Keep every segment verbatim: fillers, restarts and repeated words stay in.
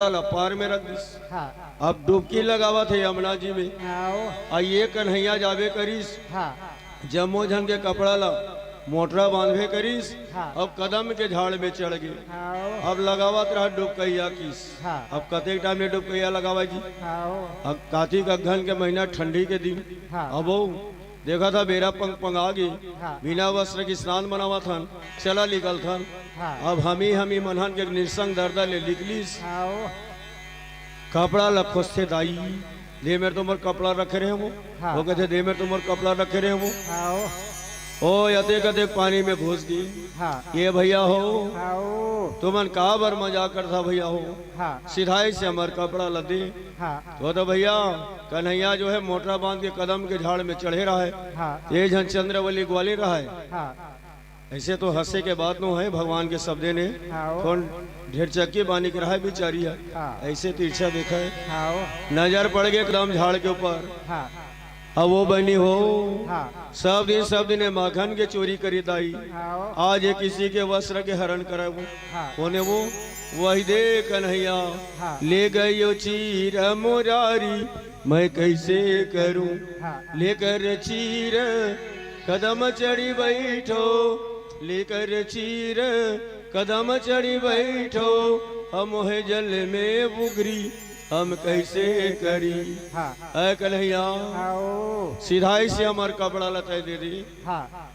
कपड़ा ला पार में रख दिस। हाँ। अब डुबकी लगावत हे यमुना जी में। हाँ। अउ ये कन्हैया जाबे करिस, हाँ। जम्मो झन के कपड़ा ला मोटरा बांधबे करिस, हाँ। अब कदम के झाड़ में चढ़ गे। हाँ। अब लगावत रहा डुबकैया किस। हाँ। अब कतेक टाइम ले डुबकैया लगावा जी? हाँ। अब कातिक अगहन के महीना, ठंडी के दिन, हाँ। अब वो देखा था बेरा पंग पंग आ गे, हाँ। बिना वस्त्र के स्नान बनावत हन, चला निकलथन। हाँ। अब हमी हमी मनहन के निरसंग दरदा ले निकलिस। हाँ। कपड़ा ल खोजथे, दाई, दे मेर तो मोर कपड़ा रखे रहे हो। हाँ। वो कहते, दे मेर तो मोर कपड़ा रखे रहे हो। हाँ। ओ, अतेक अतेक पानी में घुस गे। हाँ। ये भैया हो, हाँ। तुमन का बर मजाक करथा भैया हो? हाँ। सिधाई से हमर कपड़ा ल दे। हाँ। तो, तो भैया, कन्हैया जो है मोटरा बांध के कदम के झाड़ में चढ़े रहा है। हाँ। ये झन चंद्रवली ग्वालिन रहा है। हाँ। ऐसे तो हंसे के बात नो है, भगवान के शब्दे ने हाँ। कौन ढेर चक्की बानी के रहा है बेचारी है। हाँ। ऐसे तिरछा देखा है। हाँ। नजर पड़ गए कदम झाड़ के ऊपर। हाँ। अब वो बनी हो। हाँ। सब दिन, सब दिन ये माखन के चोरी करी दाई। हाँ। आज ये किसी के वस्त्र के हरण करे वो। हाँ। कौन है वो? वही दे कन्हैया। हाँ। ले गई यो चीर मुरारी, मैं कैसे करूं? हाँ। लेकर चीर कदम चढ़ी बैठो, लेकर चीर कदम चढ़ी बैठो, हम मोहे जल में बुगरी, हम कैसे करी? हाँ। ऐ कन्हैया, हाँ, ओ। सिधाई से हमर कपड़ा लते दे दी। हाँ।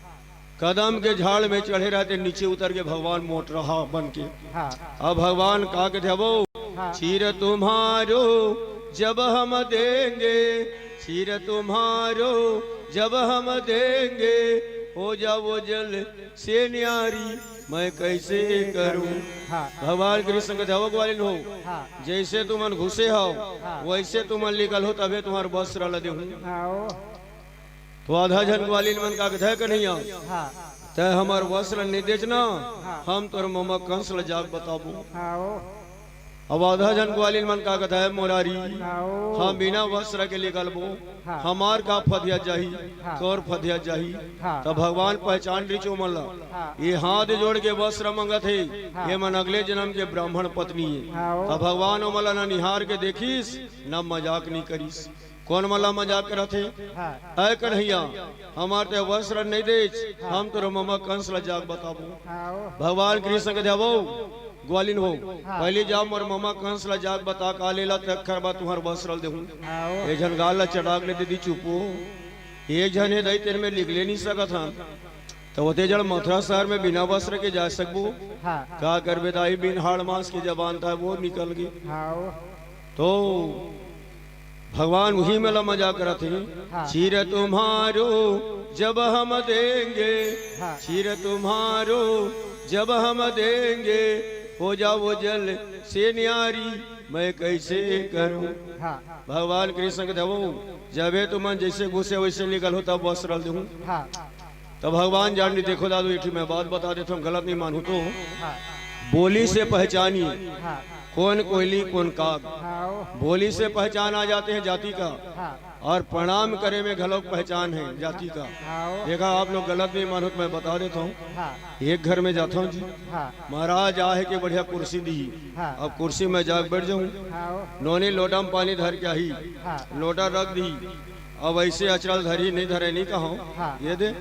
कदम के झाड़ में चढ़े रहते, नीचे उतर के भगवान मोटरहा बन के। हाँ। अब भगवान का कहते, "वो हाँ। चीर तुम्हारो जब हम देंगे, चीर तुम्हारो जब हम देंगे, हो जाओ जल से न्यारी, मैं कैसे करूं?" हाँ। भगवान कृष्ण कहते, "हो ग्वालिन हो, हाँ। जैसे तुमन घुसे हो, हाँ। वैसे तुमन निकल हो, तबे तुम्हार वस्त्र ल देहूं।" हाँ, ओ। तो आधा झन ग्वालिन मन का कथे, "कन्हैया, हाँ। तै हमर वस्त्र नहीं देच ना, हाँ। हम तोर ममा कंस ल जाके बताबो।" हाँ, ओ। अब आधा झन ग्वालिन मन का कथे, "मुरारी, हाँ, ओ। हम बिना वस्त्र के निकलबो, हाँ। हमार का फदिया जाही, हाँ। तोर फदिया जाही।" हाँ। तब भगवान पहचान रिचो मन ला, हाँ। ये हाथ जोड़ के वस्त्र मंगत हे, हाँ। ये मन अगले जन्म के ब्राह्मण पत्नी हे। हाँ, ओ। तब भगवान ओमन ला न निहार के देखिस, न मजाक नहीं करिस। कौन मन ला मजाक करत हे? हाँ। ऐ कन्हैया, हमार ते वस्त्र नहीं देच, हाँ। हम तोर ममा कंस ला जाके बताबो। हाँ, ओ। भगवान कृष्ण के देवो, ग्वालिन हो, हाँ। पहले जाओ मोर ममा कंस ला जाके बता का लेला, तखर बाद तुम्हार वस्त्र ल देहूं। हाँ, ओ। ये झन गाल ला चटाक ले दीदी, चुप हो। एक झन हे दाई, तेरे में निकले नहीं सकत हन। तो ओते जड़ मथुरा शहर में बिना वस्त्र के जा सकबो? हाँ। का करबे दाई, बिन हाड़ मास के जबान था वो निकल गई। हाँ, ओ। तो भगवान उही में ला मजाक करत हे। हाँ। "चीर तुम्हारो जब हम देंगे, हाँ। चीर तुम्हारो जब हम देंगे, हो जाओ जल से न्यारी, मैं कैसे करूं?" हाँ। भगवान कृष्ण के देवो, जबे तुमन जैसे घुसे वैसे निकल हो, तब वस्त्र ल देहूं। हाँ। तब भगवान जान ली, देखो दादू, एक ठो मैं बात बता देता हूँ, गलत नहीं मानू तो। हाँ। बोली से पहचानिए, हाँ। कौन कोयली, कौन काग। हाँ, ओ। बोली से पहचान आ जाते हैं जाति का, हाँ। और प्रणाम करे में घलोक पहचान है जाति का। हाँ, ओ। देखा, आप लोग गलत नहीं मानो तो मैं बता देता हूँ। हाँ। एक घर में जाता हूँ जी, हाँ। महाराज आहे के बढ़िया कुर्सी दी, हाँ। अब कुर्सी में जाके बैठ जाऊँ, हाँ, ओ। नोनी लोटा में पानी धर के आई, हाँ। लोटा रख दी, अब ऐसे अचरल धरी नहीं धरे नहीं कहो, हाँ। ये दे,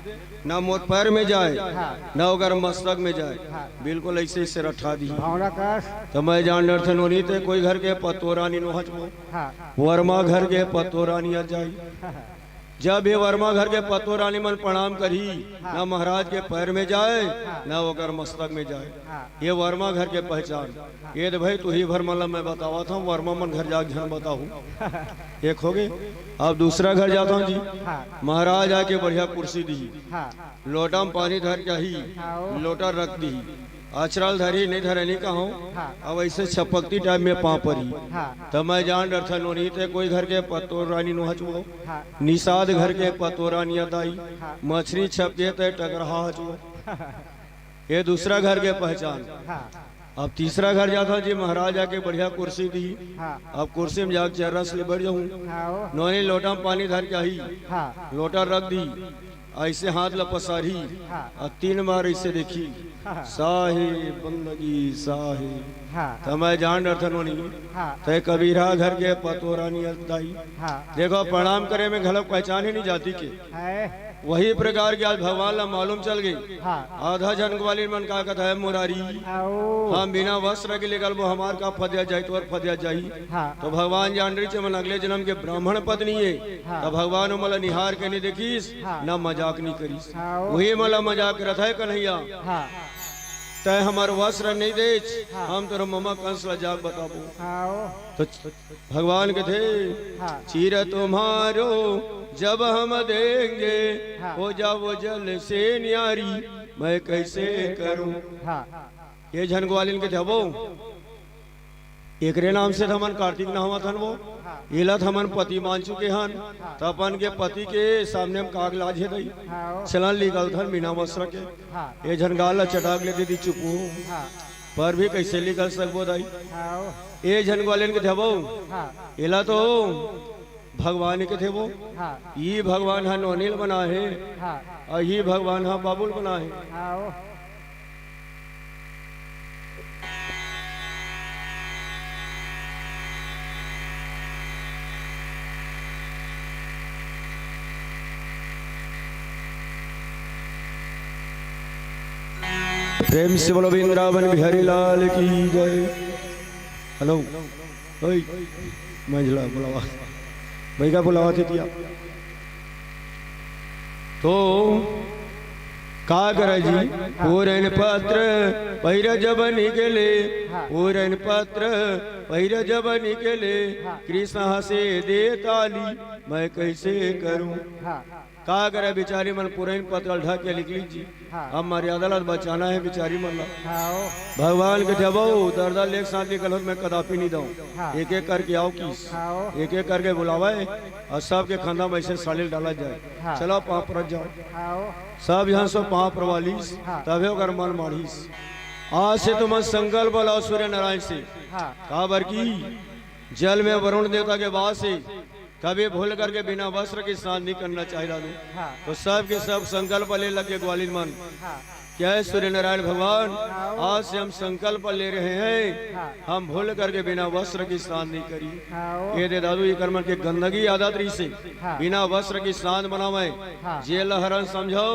ना मोर पैर में जाए, हाँ। ना ओकर मस्तक में जाए, हाँ। बिल्कुल ऐसे ऐसे रठा दी। भावना कस। तो मैं जान डरथन नोनी ते कोई घर के पतोरानी नोहच वो। हाँ। वर्मा घर के पतोरानी आ जाई। जब ये वर्मा घर के पतोरानी मन प्रणाम करी, हाँ। ना महाराज के पैर में जाए, हाँ। ना ओकर मस्तक में जाए। हाँ। ये वर्मा घर के पहचान। ये दे भाई, तू ही भर मन ला मैं बतावत हूँ, वर्मा मन घर जाके झन बताहू। एक हो गए। अब दूसरा घर जाता हूँ जी। हाँ। महाराज आके बढ़िया कुर्सी दी, हाँ। लोटा में पानी धर के ही, हाँ, ओ। लोटा रख दी, अचरल धरी नहीं धरे नहीं कहो, हाँ। अब ऐसे छपकती टाइप में पाँव परी। हाँ। तब मैं जान डरथा नोनी ते कोई घर के पतोरानी नोहच वो, हाँ। निषाद घर के पतोरानी अदाई, हाँ। मछली छप के ते टकरहा हच वो। ये दूसरा घर के पहचान। हाँ। अब तीसरा घर जाता जी, महाराज आके बढ़िया कुर्सी दी। हाँ। अब कुर्सी में जाके चरस ले बैठ जाऊँ। हाँ, ओ। नोनी लोटा में पानी धर के आई। हाँ। लोटा रख दी। अइसे हाथ ला पसारही, हाँ। अउ तीन बार अइसे देखही, हाँ। साहेब बंदगी साहेब। हाँ। त मैं जान डरथन ओनी, हाँ। तैं कबीरा घर के पतोरानी अस दाई। हाँ। देखो, प्रणाम करे में घलो पहचान ही नहीं जाती के। है। वही प्रकार के आज भगवान ला मालूम चल गई। हाँ। आधा झन ग्वालिन मन का कथा है, मुरारी। आओ। हम बिना वस्त्र के निकलबो, हमार का फदिया जाई, तोर फदिया जाई। हाँ। तो भगवान जान रही छे, मन अगले जन्म के ब्राह्मण पत्नी है। हाँ। तो भगवान ओमन ला निहार के नहीं देखिस, हाँ। ना मजाक नहीं करिस। हाँ। वही मन ला मजाक करत है, कन्हैया। हाँ। तैं हमर वस्त्र नहीं देच, हाँ। हम तोर ममा कंस ला जाके बताबो। हाँ। तो भगवान कथे, हाँ। चीर तुम्हारो जब हम देंगे, हाँ। हो जाओ जल से न्यारी, मैं कैसे करूं? हाँ। ये झन ग्वालिन कथे, "अबो, एकरे नाम से त हमन कार्तिक नहावत हन वो, हाँ। एला त हमन पति मान चुके हन, हाँ। त अपन के पति के सामने हम काग लाज हे दई। हाँ। चलन निकलथन बिना वस्त्र के।" हाँ। ये झन गाल ला चटाक ले दीदी, चुप हो। हाँ। पर भी कैसे निकल सकबो दाई? हाँ। ये झन ग्वालिन कथे, "अबो, हाँ। एला तो भगवान ही कथे वो। हाँ। ये भगवान ह नोनी ल बना हे, हाँ। अउ ये भगवान ह बाबू ल बना हे।" हाँ। प्रेम से बोलो वृंदावन बिहारी लाल की जय। हेलो, ओए, मंझला बुलावा, भैया बुलावा थे दिया। तो का करे जी? पूरन पत्र पहिरा जब निकले, हाँ। पूरन पत्र पहिरा जब निकले, हाँ। कृष्ण हंसे दे ताली, मैं कैसे करूं? हाँ। का करे बिचारी मन पुरैन पत्र ल ढक के निकली जी। हाँ। अब मर्यादा ला बचाना है बिचारी मन ला। हाँ। भगवान कथे, "अबो, दरदर लेके साथ निकलो, मैं कदापि नहीं दऊं।" हाँ। एक एक करके आओ किस। हाँ। एक एक करके बुलावे अउ सबके खंदा में ऐसे साड़ी डाला जाए। हाँ। चलो पांव पर जाओ। हाँ। सब यहाँ से पांव परवालीस, हाँ। तभे ओकर मन माढ़ीस। आज से तुम संकल्प लाओ सूर्य नारायण से। हाँ। काबर की जल में वरुण देवता के वास है। कभी भूल करके बिना वस्त्र के स्नान नहीं करना चाहिए दादू। हाँ। तो सब के सब संकल्प ले लगे ग्वालिन मन। हाँ। क्या है सूर्य नारायण भगवान, हाँ। आज से हम संकल्प ले रहे हैं, हाँ। हम भूल करके बिना वस्त्र के स्नान नहीं करी। हाँ। ये दे दादू, ये कर्म के गंदगी आदत रही से, हाँ। बिना वस्त्र के स्नान बनावे, हाँ। जेल हरण समझो,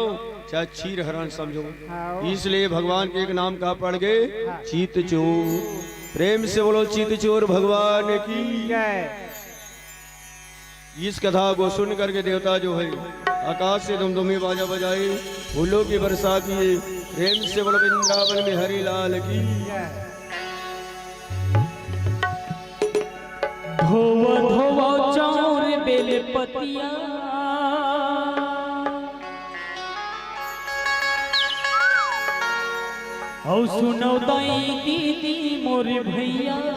चाहे चीर हरण समझो। हाँ। इसलिए भगवान के एक नाम का पड़ गए, हाँ। चित चोर। प्रेम से बोलो, चित चोर भगवान की जय। इस कथा को सुन करके देवता जो है आकाश से धुमधुमी बाजा बजाए, फूलों की वर्षा किए। प्रेम से बोलो वृंदावन में हरि लाल की। धोवा धोवा चाउर बेल पतिया, अउ सुनव दाई दीदी मोर भैया।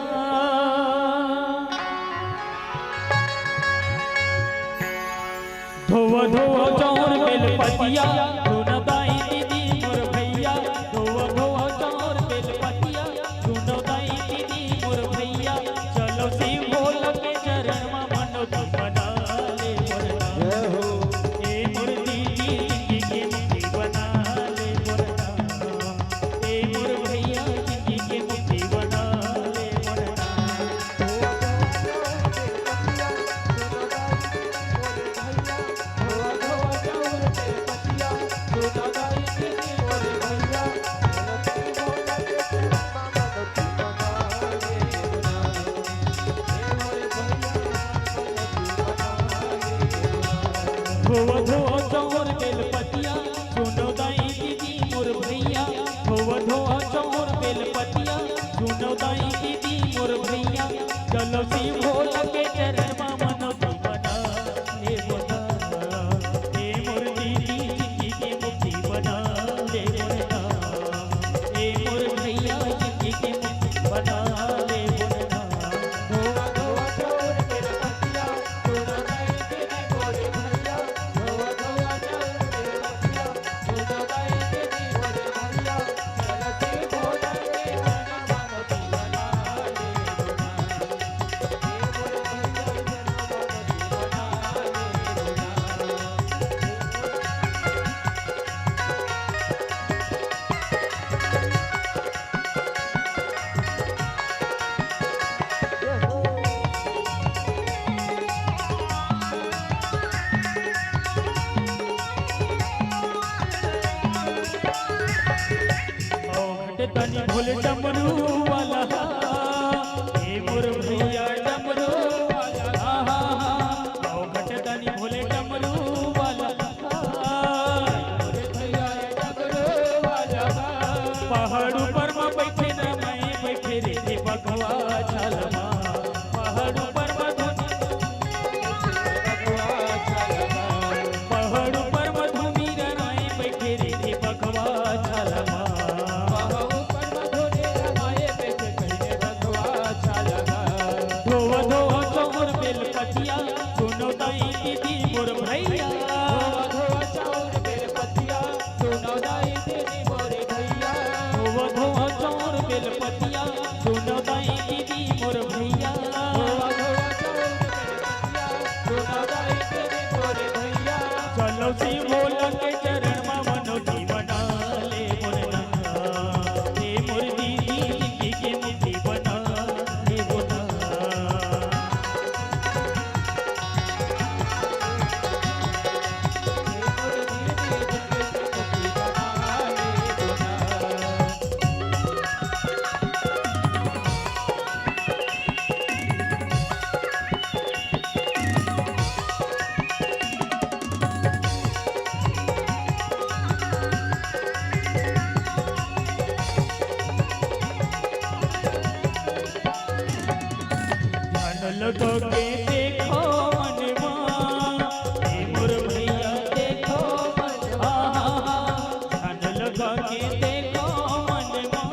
धोवा धोवा चाउर बेल पतिया, सुनव दाई दीदी मोर भैया। धोवा धोवा चाउर बेल पतिया, सुनव दाई दीदी मोर भैया। चलो शिव भोला के चरण मा मनोती बना ले मोर नाम। जय हो। ए मोर दीदी जिंदगी के मुक्ति बना ले मोर नाम। ए मोर भैया जिंदगी के मुक्ति बना ले मोर नाम। धोवा धोवा चाउर बेल पतिया, सुनव दाई दीदी मोर भैया। धोवा धोवा चाउर बेल पतिया, सुनव दाई दीदी मोर भैया। चलो शिव भोला के चरण मा मनोती बना ले मोर नाम। ए मोर दीदी जिंदगी के मुक्ति बना ले मोर नाम। ए मोर भैया जिंदगी के मुक्ति बना ले मोर नाम। धोवा धोवा चाउर बेल पतिया, सुनव दाई दीदी मोर भैया। धोवा धोवा धोवा धोवा चाउर बेल पतिया, सुनो दाई दीदी मोर भैया। धोवा धोवा चाउर बेल पतिया, सुनो दाई दीदी मोर भैया। धोवा धोवा चाउर बेल पतिया, सुनो दाई दीदी मोर भैया। धोवा धोवा चाउर बेल पतिया, सुनो दाई दीदी मोर भैया। चलो शिव भोला के चरण मा मनौती मना ले मोर नंदा। हे मोर दीदी जिंदगी के मुक्ति बना ले मोर नंदा। ध्यान लगा के देखो मनवा, हे मोर भैया देखो मनवा। ध्यान लगा के देखो मनवा,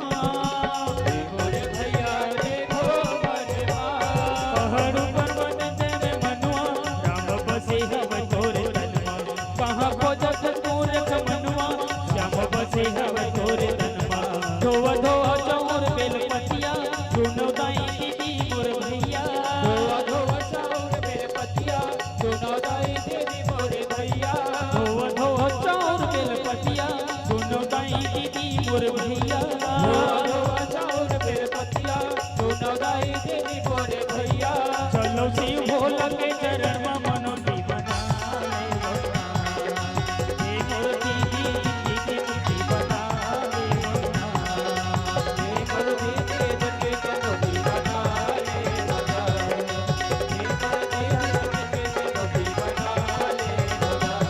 हे मोर भैया देखो मनवा। पहाड़ ऊपर मन तेरे मनवा, राम बसे हवे तोर तन मा। कहाँ खोजत तू रख मनवा, श्याम बसे हवे तोर तन मा। धोवा धोवा चाउर बेल पतिया, सुनो दाई दीदी मोर भैया। धोवा धोवा चाउर बेल पतिया, सुनो दाई दीदी मोर भैया। धोवा धोवा चाउर बेल पतिया, सुनो दाई दीदी मोर भैया। धोवा धोवा चाउर बेल पतिया, सुनो दाई दीदी मोर भैया। चलो शिव भोला के चरण मा मनौती मना ले मोर नंदा। हे मोर दीदी जिंदगी के मुक्ति बना ले मोर नंदा। हे मोर दीदी जिंदगी के मुक्ति बना ले मोर नंदा। हे मोर दीदी जिंदगी के मुक्ति बना ले मोर नंदा।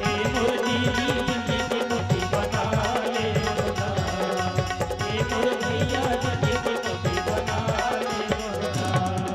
हे मोर दीदी जिंदगी के मुक्ति बना ले मोर नंदा। हे मोर भैया जिंदगी के मुक्ति बना ले मोर नंदा।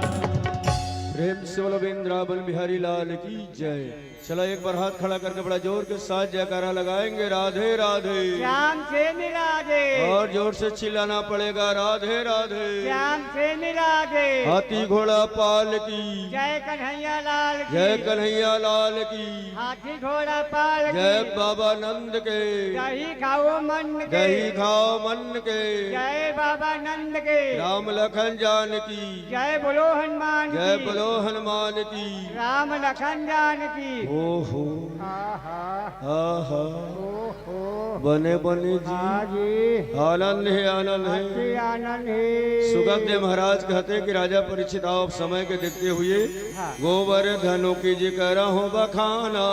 प्रेम से बोलो वृंदावन बिहारी लाल की जय। चलो, एक बार हाथ खड़ा करके बड़ा जोर के साथ जयकारा लगाएंगे, राधे राधे। श्याम से मिला दे। और जोर से चिल्लाना पड़ेगा, राधे राधे। श्याम से मिला दे। हाथी घोड़ा पाल की। जय कन्हैया लाल की। जय कन्हैया लाल की। हाथी घोड़ा पाल की। जय बाबा नंद के। दही खाओ मन के। दही खाओ मन के। जय बाबा नंद के। राम लखन जानकी। जय बोलो हनुमान जय की। बोलो हनुमान की। राम लखन जानकी। ओहो। आहा। आहा। ओहो। बने बने जी। हाँ जी। आनंद हे, आनंद हे। अति आनंद हे। सुखदेव महाराज कहते कि राजा परीक्षित, आप समय के देखते हुए हाँ। गोवर्धन की जी करहु बखाना,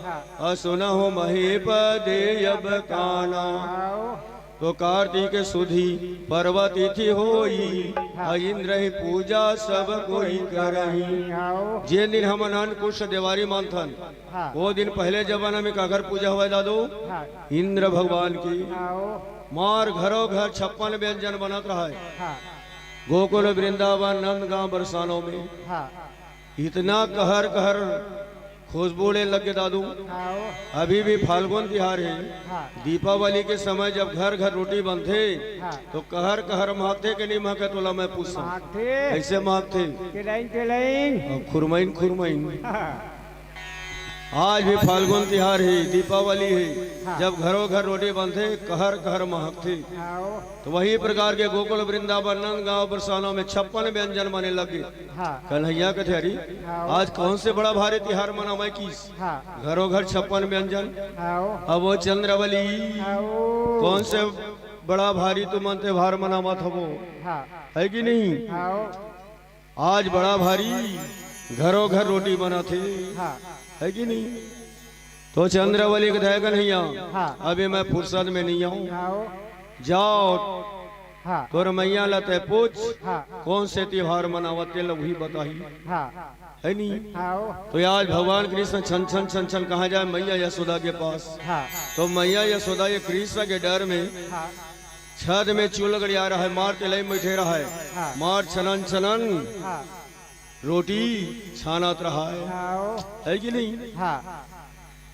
हाँ। और सुनहु महीपति अब काना। आओ। तो कार्तिक सुदी पर्व तिथि होई, हाँ। आ इंद्र ही पूजा सब कोई करही। आओ। जेन दिन हमन अन्न कुष्ठ देवारी मानथन, हाँ। वो दिन पहले जमाना में काकर पूजा होवय दादू? हाँ। इंद्र भगवान की। आओ। मार घरों घर छप्पन व्यंजन बनत रहय। हाँ। गोकुल वृंदावन नंद गांव बरसानों में। हाँ। इतना कहर कहर खुशबू उड़े लग गे दादू। आओ। अभी भी फाल्गुन तिहार हे। हाँ। दीपावली के समय जब घर घर रोटी बनथे, हाँ। तो कहर कहर महकथे के नहीं महके, तोला मैं पूछहूं। महकथे। कैसे महकथे? तिलैन तिलैन। और खुरमैन खुरमैन। हाँ। आज भी फाल्गुन तिहार हे, दीपावली हे, हाँ। जब घरों घर रोटी बनथे, कहर कहर महकथे। आओ। तो वही प्रकार के गोकुल वृंदावन नंद गांव बरसानों में छप्पन व्यंजन बने लगे। हाँ। कन्हैया कथे, "अरे, हाँ। आज कौन से बड़ा भारी तिहार मनावय किस?" हाँ। घरों घर छप्पन व्यंजन। हाँ। अब वो चंद्रावली, हाँ। कौन से बड़ा भारी तुमन त्योहार मनावत हवो? हाँ। है कि नहीं? हाँ। आज बड़ा भारी घरों घर रोटी बनत हे। हाँ। है कि नहीं? तो चंद्रावली कथे, "कन्हैया, हाँ। अभी मैं फुरसत में नहीं हंव।" हाँ। जाओ, हाँ। तोर मइया ला तैं पूछ, हाँ। कौन से तिहार मनावत हे, तेला उही बताही। हाँ। है नी? हाँ। तो आज भगवान कृष्ण छन छन छन छन कहाँ जाय? मइया यशोदा के पास। हाँ। तो मइया यशोदा ये कृष्ण के डर में हाँ। छत में चूल्हा गड़िया रहय, मार तेलई में बइठे रहय, हाँ। मार छनन छनन हाँ। रोटी छानत रहय। हाँ। है कि नहीं? हाँ।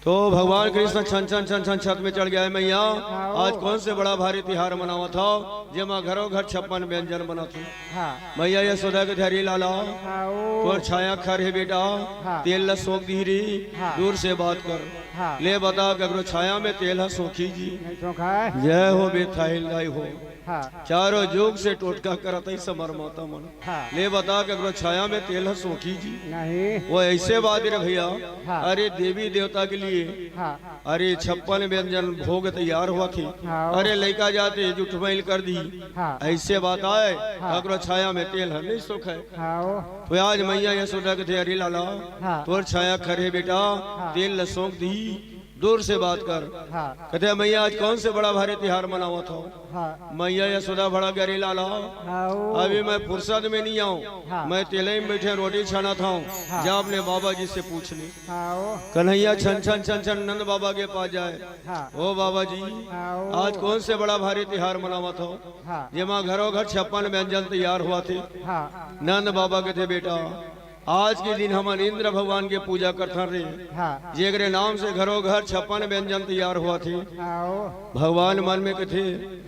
तो भगवान कृष्ण छन छन छन छन छत में चढ़ गया है, "मैया, हाँ, ओ। आज कौन से बड़ा भारी तिहार मनावत हो, जेमा घरों घर छप्पन व्यंजन बनत हो?" हाँ। मैया यशोदा के धरी लाला, हाँ, ओ। तोर छाया खर हे बेटा, हाँ। तेल ला सोख दी री, हाँ। दूर से बात कर। हाँ। ले बता, ककरो छाया में तेल ह सोखी जी? नहीं सोखा है। जय हो बेथाहिल दाई हो। हाँ। चारों जुग से टोटका करत ही समर माता मन। हाँ। ले बता, ककरो छाया में तेल ह सोखी जी? नहीं। वो ऐसे बात रे भैया, हाँ। अरे देवी देवता के लिए, हाँ। अरे छप्पन व्यंजन भोग तैयार होवत हे। हाँ। अरे लइका जाते जुठमैल कर दी। हाँ। ऐसे बात आए, हाँ। ककरो छाया में तेल ह नहीं सोखे। हाँ। तो आज मैया यशोदा कथे, "अरे लाला, हाँ। तोर छाया खर हे बेटा, हाँ। तेल ल सोख दी, दूर से बात कर।" हाँ। कथे, "मैया, आज कौन से बड़ा भारी तिहार मनावत हो?" हाँ। मैया यशोदा भड़क गे, "अरे लाला, हाँ, ओ। अभी मैं फुरसत में नहीं आऊं, हाँ। मैं तेलई में बैठे रोटी छानत हूं, हाँ। जा अपने बाबा जी से पूछ ले।" हाँ, ओ। कन्हैया छन छन छन छन नंद बाबा के पास जाए, हाँ। "ओ बाबा जी, हाँ, ओ। आज कौन से बड़ा भारी तिहार मनावत हो, हाँ। जेमा घरों घर छप्पन व्यंजन तैयार होवत हे?" हाँ। नंद बाबा कथे, "बेटा, आज के दिन हमन इंद्र भगवान के पूजा करथन रे, हाँ। जेकरे नाम से घरों घर छप्पन व्यंजन तैयार होवत हे।" हाँ, ओ। भगवान मन में कथे,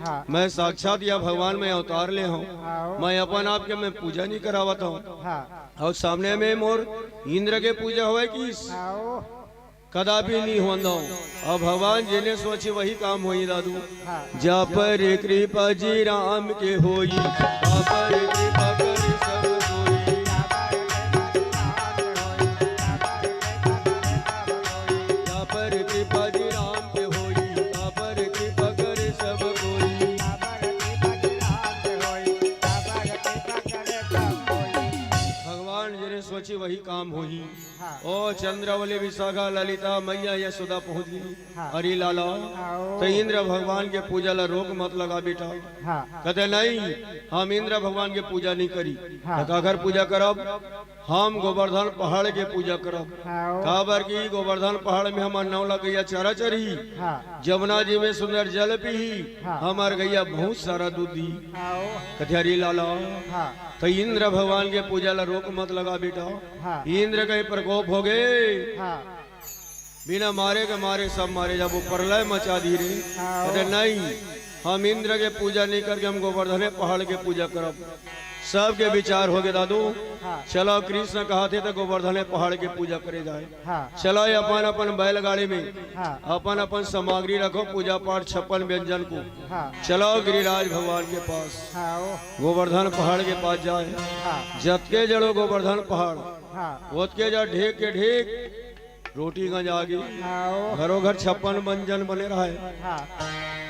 हाँ। "मैं साक्षात या भगवान में अवतार ले हूँ, हाँ, ओ। मैं अपन आप के मैं पूजा नहीं करावत हूँ।" हाँ। और सामने में मोर इंद्र के पूजा होवय किस? हाँ, ओ। कदापि नहीं होंदो। अब भगवान जेने सोची वही काम होई दादू। हाँ। जा पर कृपा जी राम के होई, जा पर कृपा करे सब कोई। जा पर कृपा जी राम के होई, जा पर कृपा करे सब कोई। भगवान जेने सोची वही काम होई। हाँ। ओ चंद्रावली विशाखा ललिता मैया यशोदा पहुंच गई। हाँ। अरे लाला, हाँ, ओ। तो इंद्र भगवान के पूजा ला रोक मत लगा बेटा। हाँ। कथे, "नहीं, हम इंद्र भगवान के पूजा नहीं करी।" हाँ। तो काकर पूजा करब? हम गोवर्धन पहाड़ के पूजा करब। हाँ, ओ। काबर कि गोवर्धन पहाड़ में हमर नौ लाख गैया चरा चरही। हाँ। जमुना जी में सुंदर जल पीही। हाँ। हमर गैया बहुत सारा दूध दी। हाँ, ओ। कथे, "अरे लाला, हाँ। तो इंद्र भगवान के पूजा ला रोक मत लगा बेटा।" हाँ। इंद्र के प्रकोप हो गए। हाँ। बिना मारे के मारे सब मारे जाबो, प्रलय मचा दी रे। हाँ। कथे, "नहीं, हम इंद्र के पूजा नहीं करके हम गोवर्धने पहाड़ के पूजा करब।" सबके विचार हो गए दादू। हाँ। चलो कृष्ण कहा थे तो गोवर्धने पहाड़ के पूजा करे जाए। हाँ। चलो ये अपन अपन बैलगाड़ी में हाँ। अपन अपन सामग्री रखो, पूजा पाठ छप्पन व्यंजन को। हाँ। चलो गिरिराज भगवान के पास। हाँ, ओ। गोवर्धन पहाड़ के पास जाए। हाँ। जतके जड़ो गोवर्धन पहाड़, हाँ। ओतके जड़ ढेक के ढेक रोटी गंजा गे। हाँ, ओ। घरों घर छप्पन व्यंजन बने रहे। हाँ।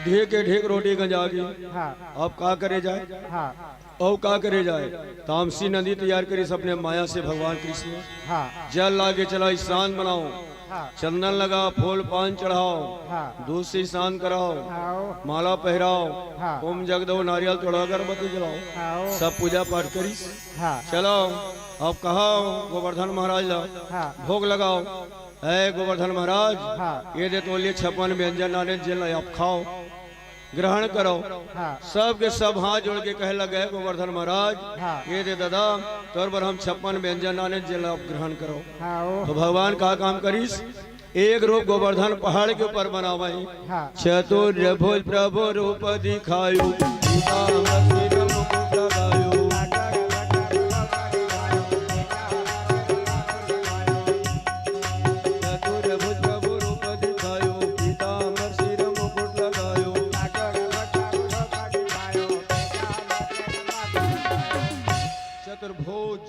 ढेक के ढेक रोटी गंजा गे। हाँ। अब का करे जाए? हाँ। अउ का करे जाए? तामसी नदी तैयार करिस अपने माया से भगवान कृष्ण। हाँ। जल लाके चला, स्नान बनाओ। हाँ। चंदन लगा, फूल पान चढ़ाओ। हाँ। दूध से स्नान कराओ। हाँ। माला पहराओ। हाँ। होम जग दो, नारियल तोड़ा, अगरबत्ती जलाओ। हाँ। सब पूजा पाठ करिस। हाँ। चलो, अब कहा गोवर्धन महाराज ला, हाँ। भोग लगाओ। "ऐ गोवर्धन महाराज, हाँ। ये दे तोर लिए छप्पन व्यंजन आने, जेला आप खाओ, ग्रहण करो।" हाँ। सब के सब हाथ जोड़ के कहे लगे, "गोवर्धन महाराज, हाँ। ये दे दादा, तोर बर हम छप्पन व्यंजन आने, जेला आप ग्रहण करो।" हाँ, ओ। तो भगवान का काम करिस, एक रूप गोवर्धन पहाड़ के ऊपर बनावे। हाँ। चतुर्भुज प्रभु रूप दिखायो, पीताम्बर सिर मुकुट लगायो। चतुर्भुज प्रभु रूप दिखायो, पीताम्बर सिर मुकुट लगायो। चतुर्भुज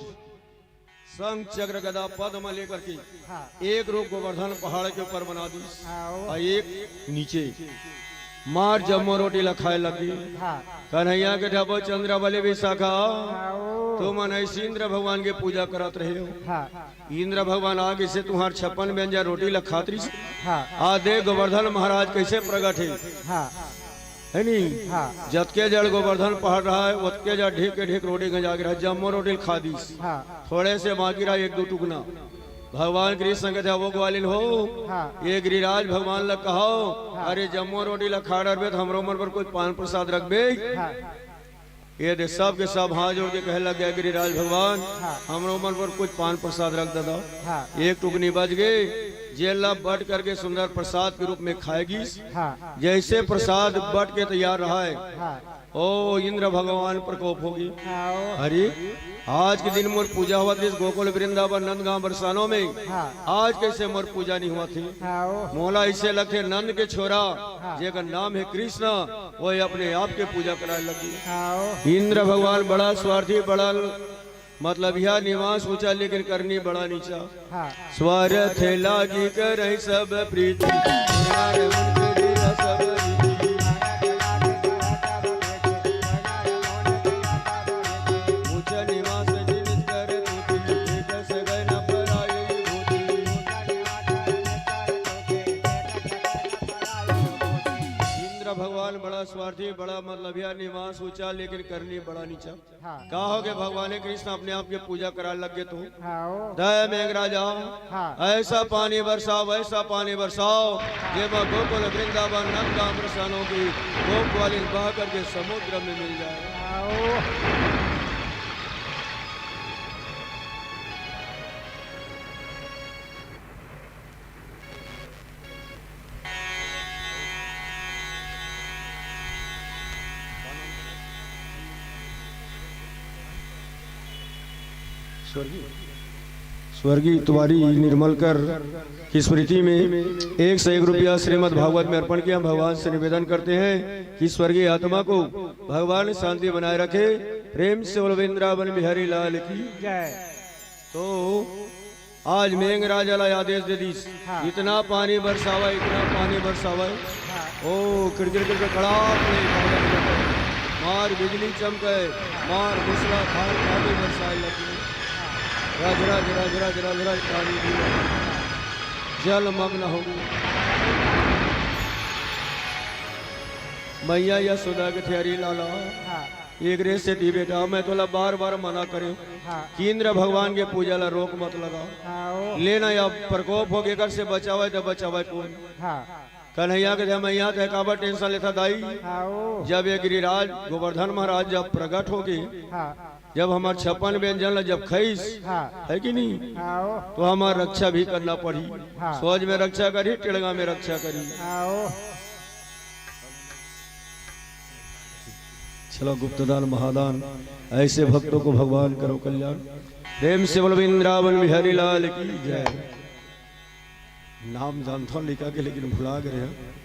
शंख चक्र गदा पद्म लेकर के हाँ। एक रूप गोवर्धन पहाड़ के ऊपर बना दी हाँ, ओ। और एक नीचे मार जम्मो रोटी ला खाए लगी। हाँ। कन्हैया के ढाबो चंद्रावली विशाखा, हाँ, ओ। तुमन ऐसे इंद्र भगवान के पूजा करत रहे हो। हाँ। इंद्र भगवान आगे से तुम्हार छप्पन व्यंजन रोटी ला खात रही। हाँ। आ देख गोवर्धन महाराज कैसे प्रगट है। हाँ। है नी? हाँ। जतके जड़ गोवर्धन पहाड़ रहा है, ओतके जड़ ढेक के ढेक रोटी गंजा गे रहा, जम्मो रोटी खा दीस। हाँ। थोड़े से बाकी रहा एक दो टुकना। भगवान कृष्ण कहते, "वो ग्वालिन हो, हाँ। ये गिरिराज भगवान ला कहो, हाँ। अरे जम्मो रोटी ला खा डरबे तो हमरो मन पर कुछ पान प्रसाद रखबे।" हाँ। ये दे सब के सब हाथ जोड़ के कहे लग गया, "गिरिराज भगवान, हाँ। हमरो मन पर कुछ पान प्रसाद रख दे दो।" हाँ। एक टुकनी बच गई, जेला बट करके सुंदर प्रसाद के रूप में खाए गिस। हाँ। जैसे प्रसाद बट के तैयार रहा है, हाँ। ओ इंद्र भगवान प्रकोप होगे। हाँ, ओ। अरे, आज के दिन मोर पूजा होवत हे गोकुल वृंदावन नंदगांव बरसानो में। हाँ। आज कैसे मोर पूजा नहीं होवत हे? हाँ, ओ। मोला ऐसे लगथे नंद के छोरा, हाँ। जेकर नाम है कृष्ण, वो अपने आप के पूजा कराए लगी। हाँ, ओ। इंद्र भगवान बड़ा स्वार्थी, बड़ा मतलब यह निवास ऊंचा लेकिन करनी बड़ा नीचा। हाँ। स्वार्थ लागी करहि सब प्रीति, पुराण मन के लीला सब रीति। ऊंच निवास जिनिस कर तूती, एक सगय न पराई भूती। इंद्र भगवान बड़ा स्वार्थी, बड़ा मतलब यह निवास ऊंचा लेकिन करनी बड़ा नीचा। हाँ। का हो गए भगवान कृष्ण अपने आप के पूजा करा लग गए तू। हाँ, ओ। दया मेघ राजा, हाँ। ऐसा पानी बरसाओ, ऐसा पानी बरसाओ, जेमा गोकुल वृंदावन नंदगांव बरसानों की गोप ग्वालिन बह करके समुद्र में मिल जाए। हाँ, ओ। स्वर्गीय, स्वर्गीय तिवारी निर्मलकर की स्मृति में एक सौ एक रुपया श्रीमद् भागवत में अर्पण किया। हम भगवान से निवेदन करते हैं कि स्वर्गीय आत्मा को भगवान शांति बनाए रखे। प्रेम से बोलो वृंदावन बिहारी लाल की। जय। तो आज मेघ राजा ला आदेश दे दीस, हाँ। इतना पानी बरसावा, इतना पानी बरसावा। हाँ। ओ, किड़किड़, किड़किड़, कड़ाक ले, बादल लगे। मार बिजली चमके, मार मूसलाधार पानी बरसाए लगे। रज, रज, रज, रज, रज, रज पानी गिरे। जलमग्न हो गए। मैया यशोदा के ठहरी लाला। हाँ। एक रे सेती बेटा, मैं तोला बार-बार मना करे हूँ हाँ। कि इंद्र भगवान के पूजा ला रोक मत लगा। हाँ, ओ। लेना या प्रकोप हो, एकर से बचावे त बचावे कोन? हाँ। कन्हैया के दे, मैया ते काबर tension लेथा दाई? हाँ, ओ। जब ये गिरिराज गोवर्धन महाराज जब प्रकट हो गए, हाँ। जब हमार छप्पन व्यंजन ला जब खईस, हाँ। है कि नहीं? हाँ, ओ। तो हमार रक्षा भी करना पड़ी। हाँ। सोज में रक्षा करी, टेड़गा में रक्षा करी। हाँ, ओ। चलो, गुप्तदान महादान, ऐसे भक्तों को भगवान करो कल्याण। प्रेम से बोलो वृंदावन बिहारी लाल की जय। नाम जानता हूँ लिखा के, लेकिन भुला गए हैं।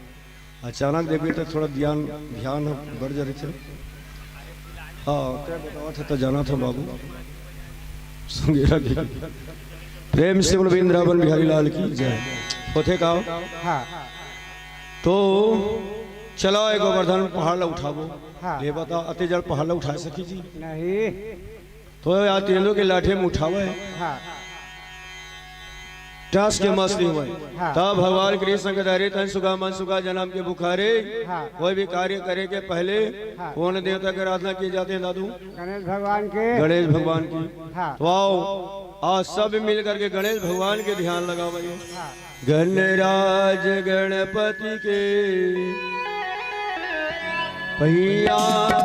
अचानक देखबे तो थोड़ा ध्यान, ध्यान बढ़ जा रही थे। हाँ, क्या बतावा था तो जाना था बाबू। संगेरा के। प्रेम से बोलो वृंदावन बिहारी लाल की जय। होथे का? हाँ। तो चलो, ए गोवर्धन पहाड़ ला उठाबो। हाँ। ले बता, अति जड़ पहाड़ ला उठा सकी जी? नहीं। तो यार, तीनों के लाठी में उठावे। हाँ। टस के मस नहीं हुए। हाँ। तब भगवान कृष्ण के दरे तन सुखा मन सुखा जन्म के भुखारे। हाँ। कोई भी कार्य करे के पहले हाँ। कौन देवता की आराधना की जाती है दादू? गणेश भगवान के। गणेश भगवान की। हाँ। तो आओ, आज सब मिल करके गणेश भगवान के ध्यान लगावे। हाँ। गणराज गणपति के पैया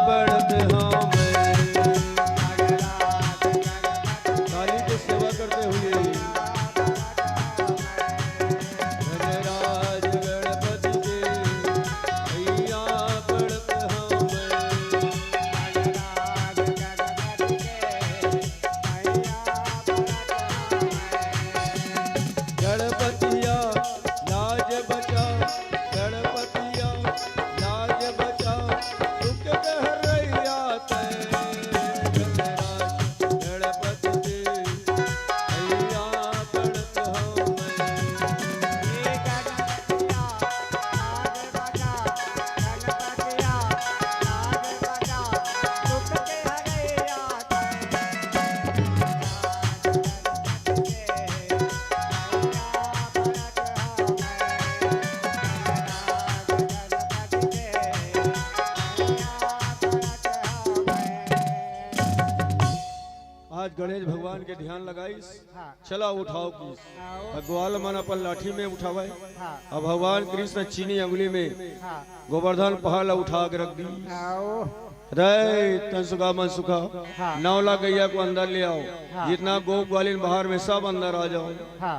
पड़त हवँ। ताली के सेवा करते हुए गणराज गणपति के पैया पड़त हवँ। गणपतिया लाज बचा, गणपतिया लाज बचा, दुख के हरैया तैं। गणराज गणपति के पैया पड़त हवँ मैं। आज गणेश भगवान के ध्यान लगाइस। हाँ। चला उठाओ की। हाँ, ओ। भगवान मन अपन लाठी में उठावे। हाँ। अब भगवान कृष्ण चीनी अंगुली में हाँ। गोवर्धन पहाड़ ला उठा के रख दी। हाँ, ओ। रे तन सुखा मन सुखा। हाँ। नौ लाख गैया को अंदर ले आओ। हाँ। जितना गोप ग्वालिन बाहर में सब अंदर आ जाओ। हाँ।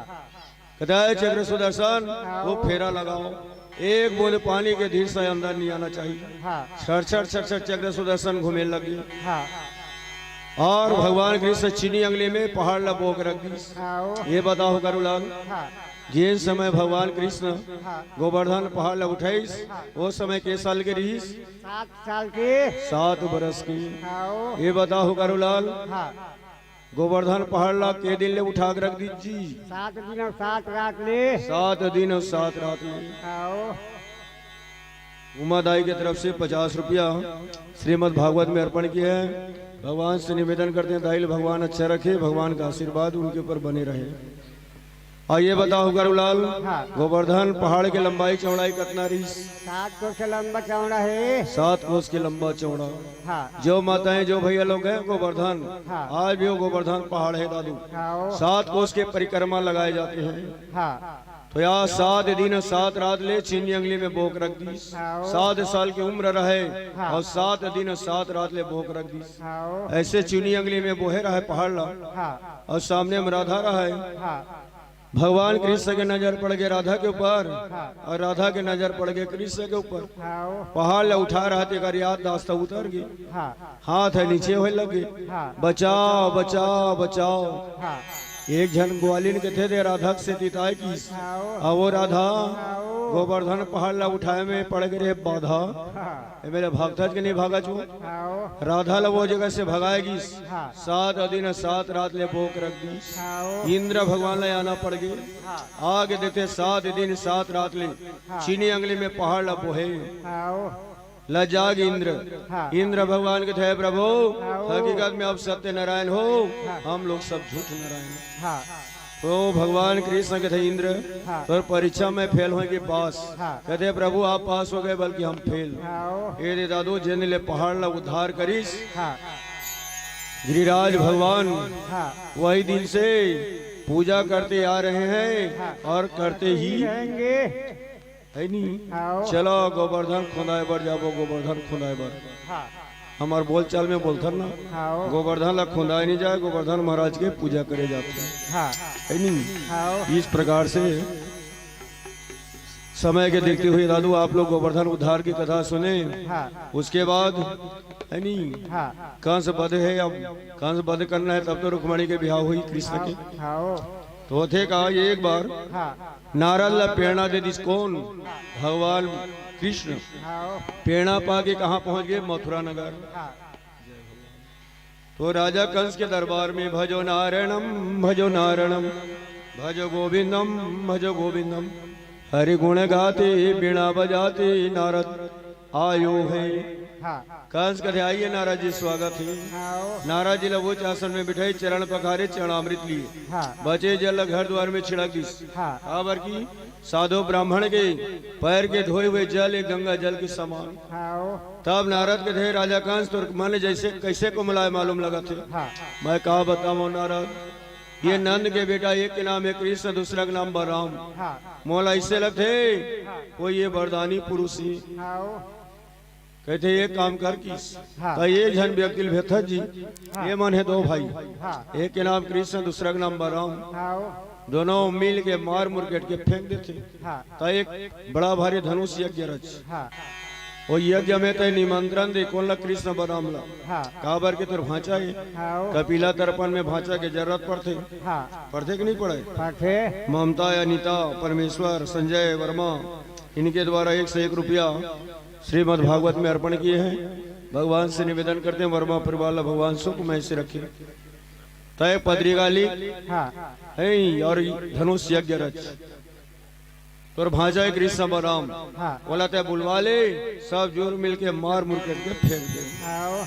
कहता है, "चक्र सुदर्शन, वो फेरा लगाओ, एक बूंद पानी के धीर से अंदर नहीं आना चाहिए।" हाँ। छर छर छर छर चक्र सुदर्शन घूमे लगे। हाँ। और भगवान कृष्ण चीनी अंगली में पहाड़ ला बोक रख दीस। हाँ, वो। ये बताओ करुलाल, हाँ। जिन समय भगवान कृष्ण हाँ। गोवर्धन पहाड़ ला उठाइस, हाँ। वो समय के साल के रहिस? सात साल के। सात बरस के। हाँ, वो। ये बताओ करुलाल, हाँ। गोवर्धन पहाड़ ला के दिन ले उठा के रख दीस जी? सात दिन और सात रात ले। सात दिन और सात रात ले। हाँ, वो। उमा दाई की तरफ से पचास रुपया श्रीमद् भागवत में अर्पण किया है। भगवान से निवेदन करते हैं, दाई ला भगवान अच्छा रखे, भगवान का आशीर्वाद उनके ऊपर बने रहे। और ये बताओ करुलाल, हाँ। गोवर्धन पहाड़ की लंबाई चौड़ाई कितना रही? सात कोस से लंबा चौड़ा है। सात कोस के लंबा चौड़ा। हाँ। जो माताएं, जो भैया लोग हैं, गोवर्धन, हाँ। आज भी वो गोवर्धन पहाड़ है दादू। हाँ, वो। सात कोस के परिक्रमा लगाए जाते हैं। हाँ। तो यार सात दिन सात रात ले चीनी अंगली में बोक रख दीस। हाँ, वो। सात साल की उम्र रहे हाँ। और सात दिन सात रात ले बोक रख दीस। हाँ, वो। ऐसे चीनी अंगली में बोहे रहे पहाड़ ला। हाँ। और सामने में राधा रहे। हाँ। भगवान कृष्ण के नजर पड़ गए राधा के ऊपर हाँ। और राधा के नजर पड़ गए कृष्ण के ऊपर। हाँ, वो। पहाड़ ला उठा रहा थे, अगर याददाश्त उतर गई। हाँ। हाथ है नीचे होए लगे। हाँ। बचाओ, बचाओ, बचाओ। हाँ। एक झन ग्वालिन के थे दे राधा से तिताए की। हाँ, वो। अब वो राधा हाँ, वो। गोवर्धन पहाड़ ला उठाए में पड़ गए रे बाधा। हाँ। ये मेरे भक्त के नहीं भागा छू। हाँ, वो। राधा ला वो जगह से भगाए गीस। हाँ। सात दिन सात रात ले बोक रख दीस। हाँ, वो। इंद्र भगवान ला आना पड़ गए। हाँ। आगे देते सात दिन सात रात ले हाँ। चीनी अंगली में पहाड़ ला बोहे। हाँ, वो। लजाग इंद्र। हाँ। इंद्र भगवान के थे, "प्रभु, हाँ, वो। हकीकत में आप सत्य नारायण हो, हाँ। हम लोग सब झूठ नारायण।" हाँ। तो भगवान कृष्ण के थे, "इंद्र, हाँ। पर परीक्षा में फेल होए कि पास?" हाँ। कहते, "प्रभु, आप पास हो गए, बल्कि हम फेल।" हाँ, वो। ये दे दादू, जिन ले पहाड़ ला उद्धार करिस, हाँ। गिरिराज भगवान, हाँ। वही दिन से पूजा करते आ रहे हैं हाँ। और करते ही रहेंगे। है नी? हाँ। चलो गोवर्धन खुंदाए बर जाबो, गोवर्धन खुंदाए बर। हाँ। हमार बोलचाल में बोलथन ना, हाँ। गोवर्धन ला खुंदाए नहीं जाए, गोवर्धन महाराज के पूजा करे जाते हैं। हाँ। है नी? हाँ। इस प्रकार से समय के देखते हुए दादू आप लोग गोवर्धन उद्धार की कथा सुने। हाँ। उसके बाद है नी? हाँ। कंस वध है, अब कंस वध करना है तब तो रुक्मणी के ब्याह हुई कृष्ण के। हाँ। तो थे कहा एक बार हाँ। नारद ला प्रेरणा दे दिस कौन? भगवान कृष्ण। हाँ। प्रेरणा पाके कहाँ पहुंच गए? मथुरा नगर। हाँ। तो राजा कंस के दरबार में भजो नारायणम, भजो नारायणम, भजो गोविंदम, भजो गोविंदम। हरि गुण गाते बीणा बजाते नारद आयो है। हाँ। कंस कहते, "आइए नारद जी, स्वागत है।" हाँ, वो। नारद जी ला वो आसन में बिठाई, चरण पखारे, चरणामृत लिए। हाँ। बचे जल घर द्वार में छिड़क दिस। हाँ। काबर की साधु ब्राह्मण के पैर के धोए हुए जल एक गंगा जल के समान। हाँ, वो। तब नारद कहते, "राजा कंस, तोर मन जैसे कैसे कुमलाए मालूम लगत है?" हाँ। मैं का बताऊं नारद, ये हाँ। नंद के बेटा, एक के नाम है कृष्ण, दूसरा के नाम बलराम। हाँ। मोला ऐसे लगते हाँ। कोई ये वरदानी पुरुष ही। हाँ, वो। कहते, "ये काम कर किस।" हाँ। तो ये झन व्यक्ति भेथत जी, हाँ। ये मन है दो भाई, हाँ। एक के नाम कृष्ण, दूसरा के नाम बलराम। हाँ, वो। दोनों मिल के मार मुरकेट के फेंक देते। हाँ। तो एक बड़ा भारी धनुष यज्ञ रच। हाँ। वो यज्ञ में तय निमंत्रण दे, कौन ला? कृष्ण बलराम ला। हाँ। काबर के तोर भांचा है। हाँ, वो। कपिला तर्पण में भांचा के जरूरत पड़थे। हाँ। पड़थे कि नहीं पड़े? पड़थे। ममता या नीता, परमेश्वर, संजय वर्मा, इनके द्वारा एक से एक रुपया श्रीमद् भागवत में अर्पण किए हैं। भगवान से निवेदन करते हैं, वर्मा परिवार ला भगवान सुखमय से रखे। तय पत्रिका लिख हाँ। है और धनुष यज्ञ रच। तोर भांचा है कृष्ण बलराम। हाँ। बोला तय बुलवा ले, सब जोर मिलके मार मुरकेट के फेंक दे। हाँ।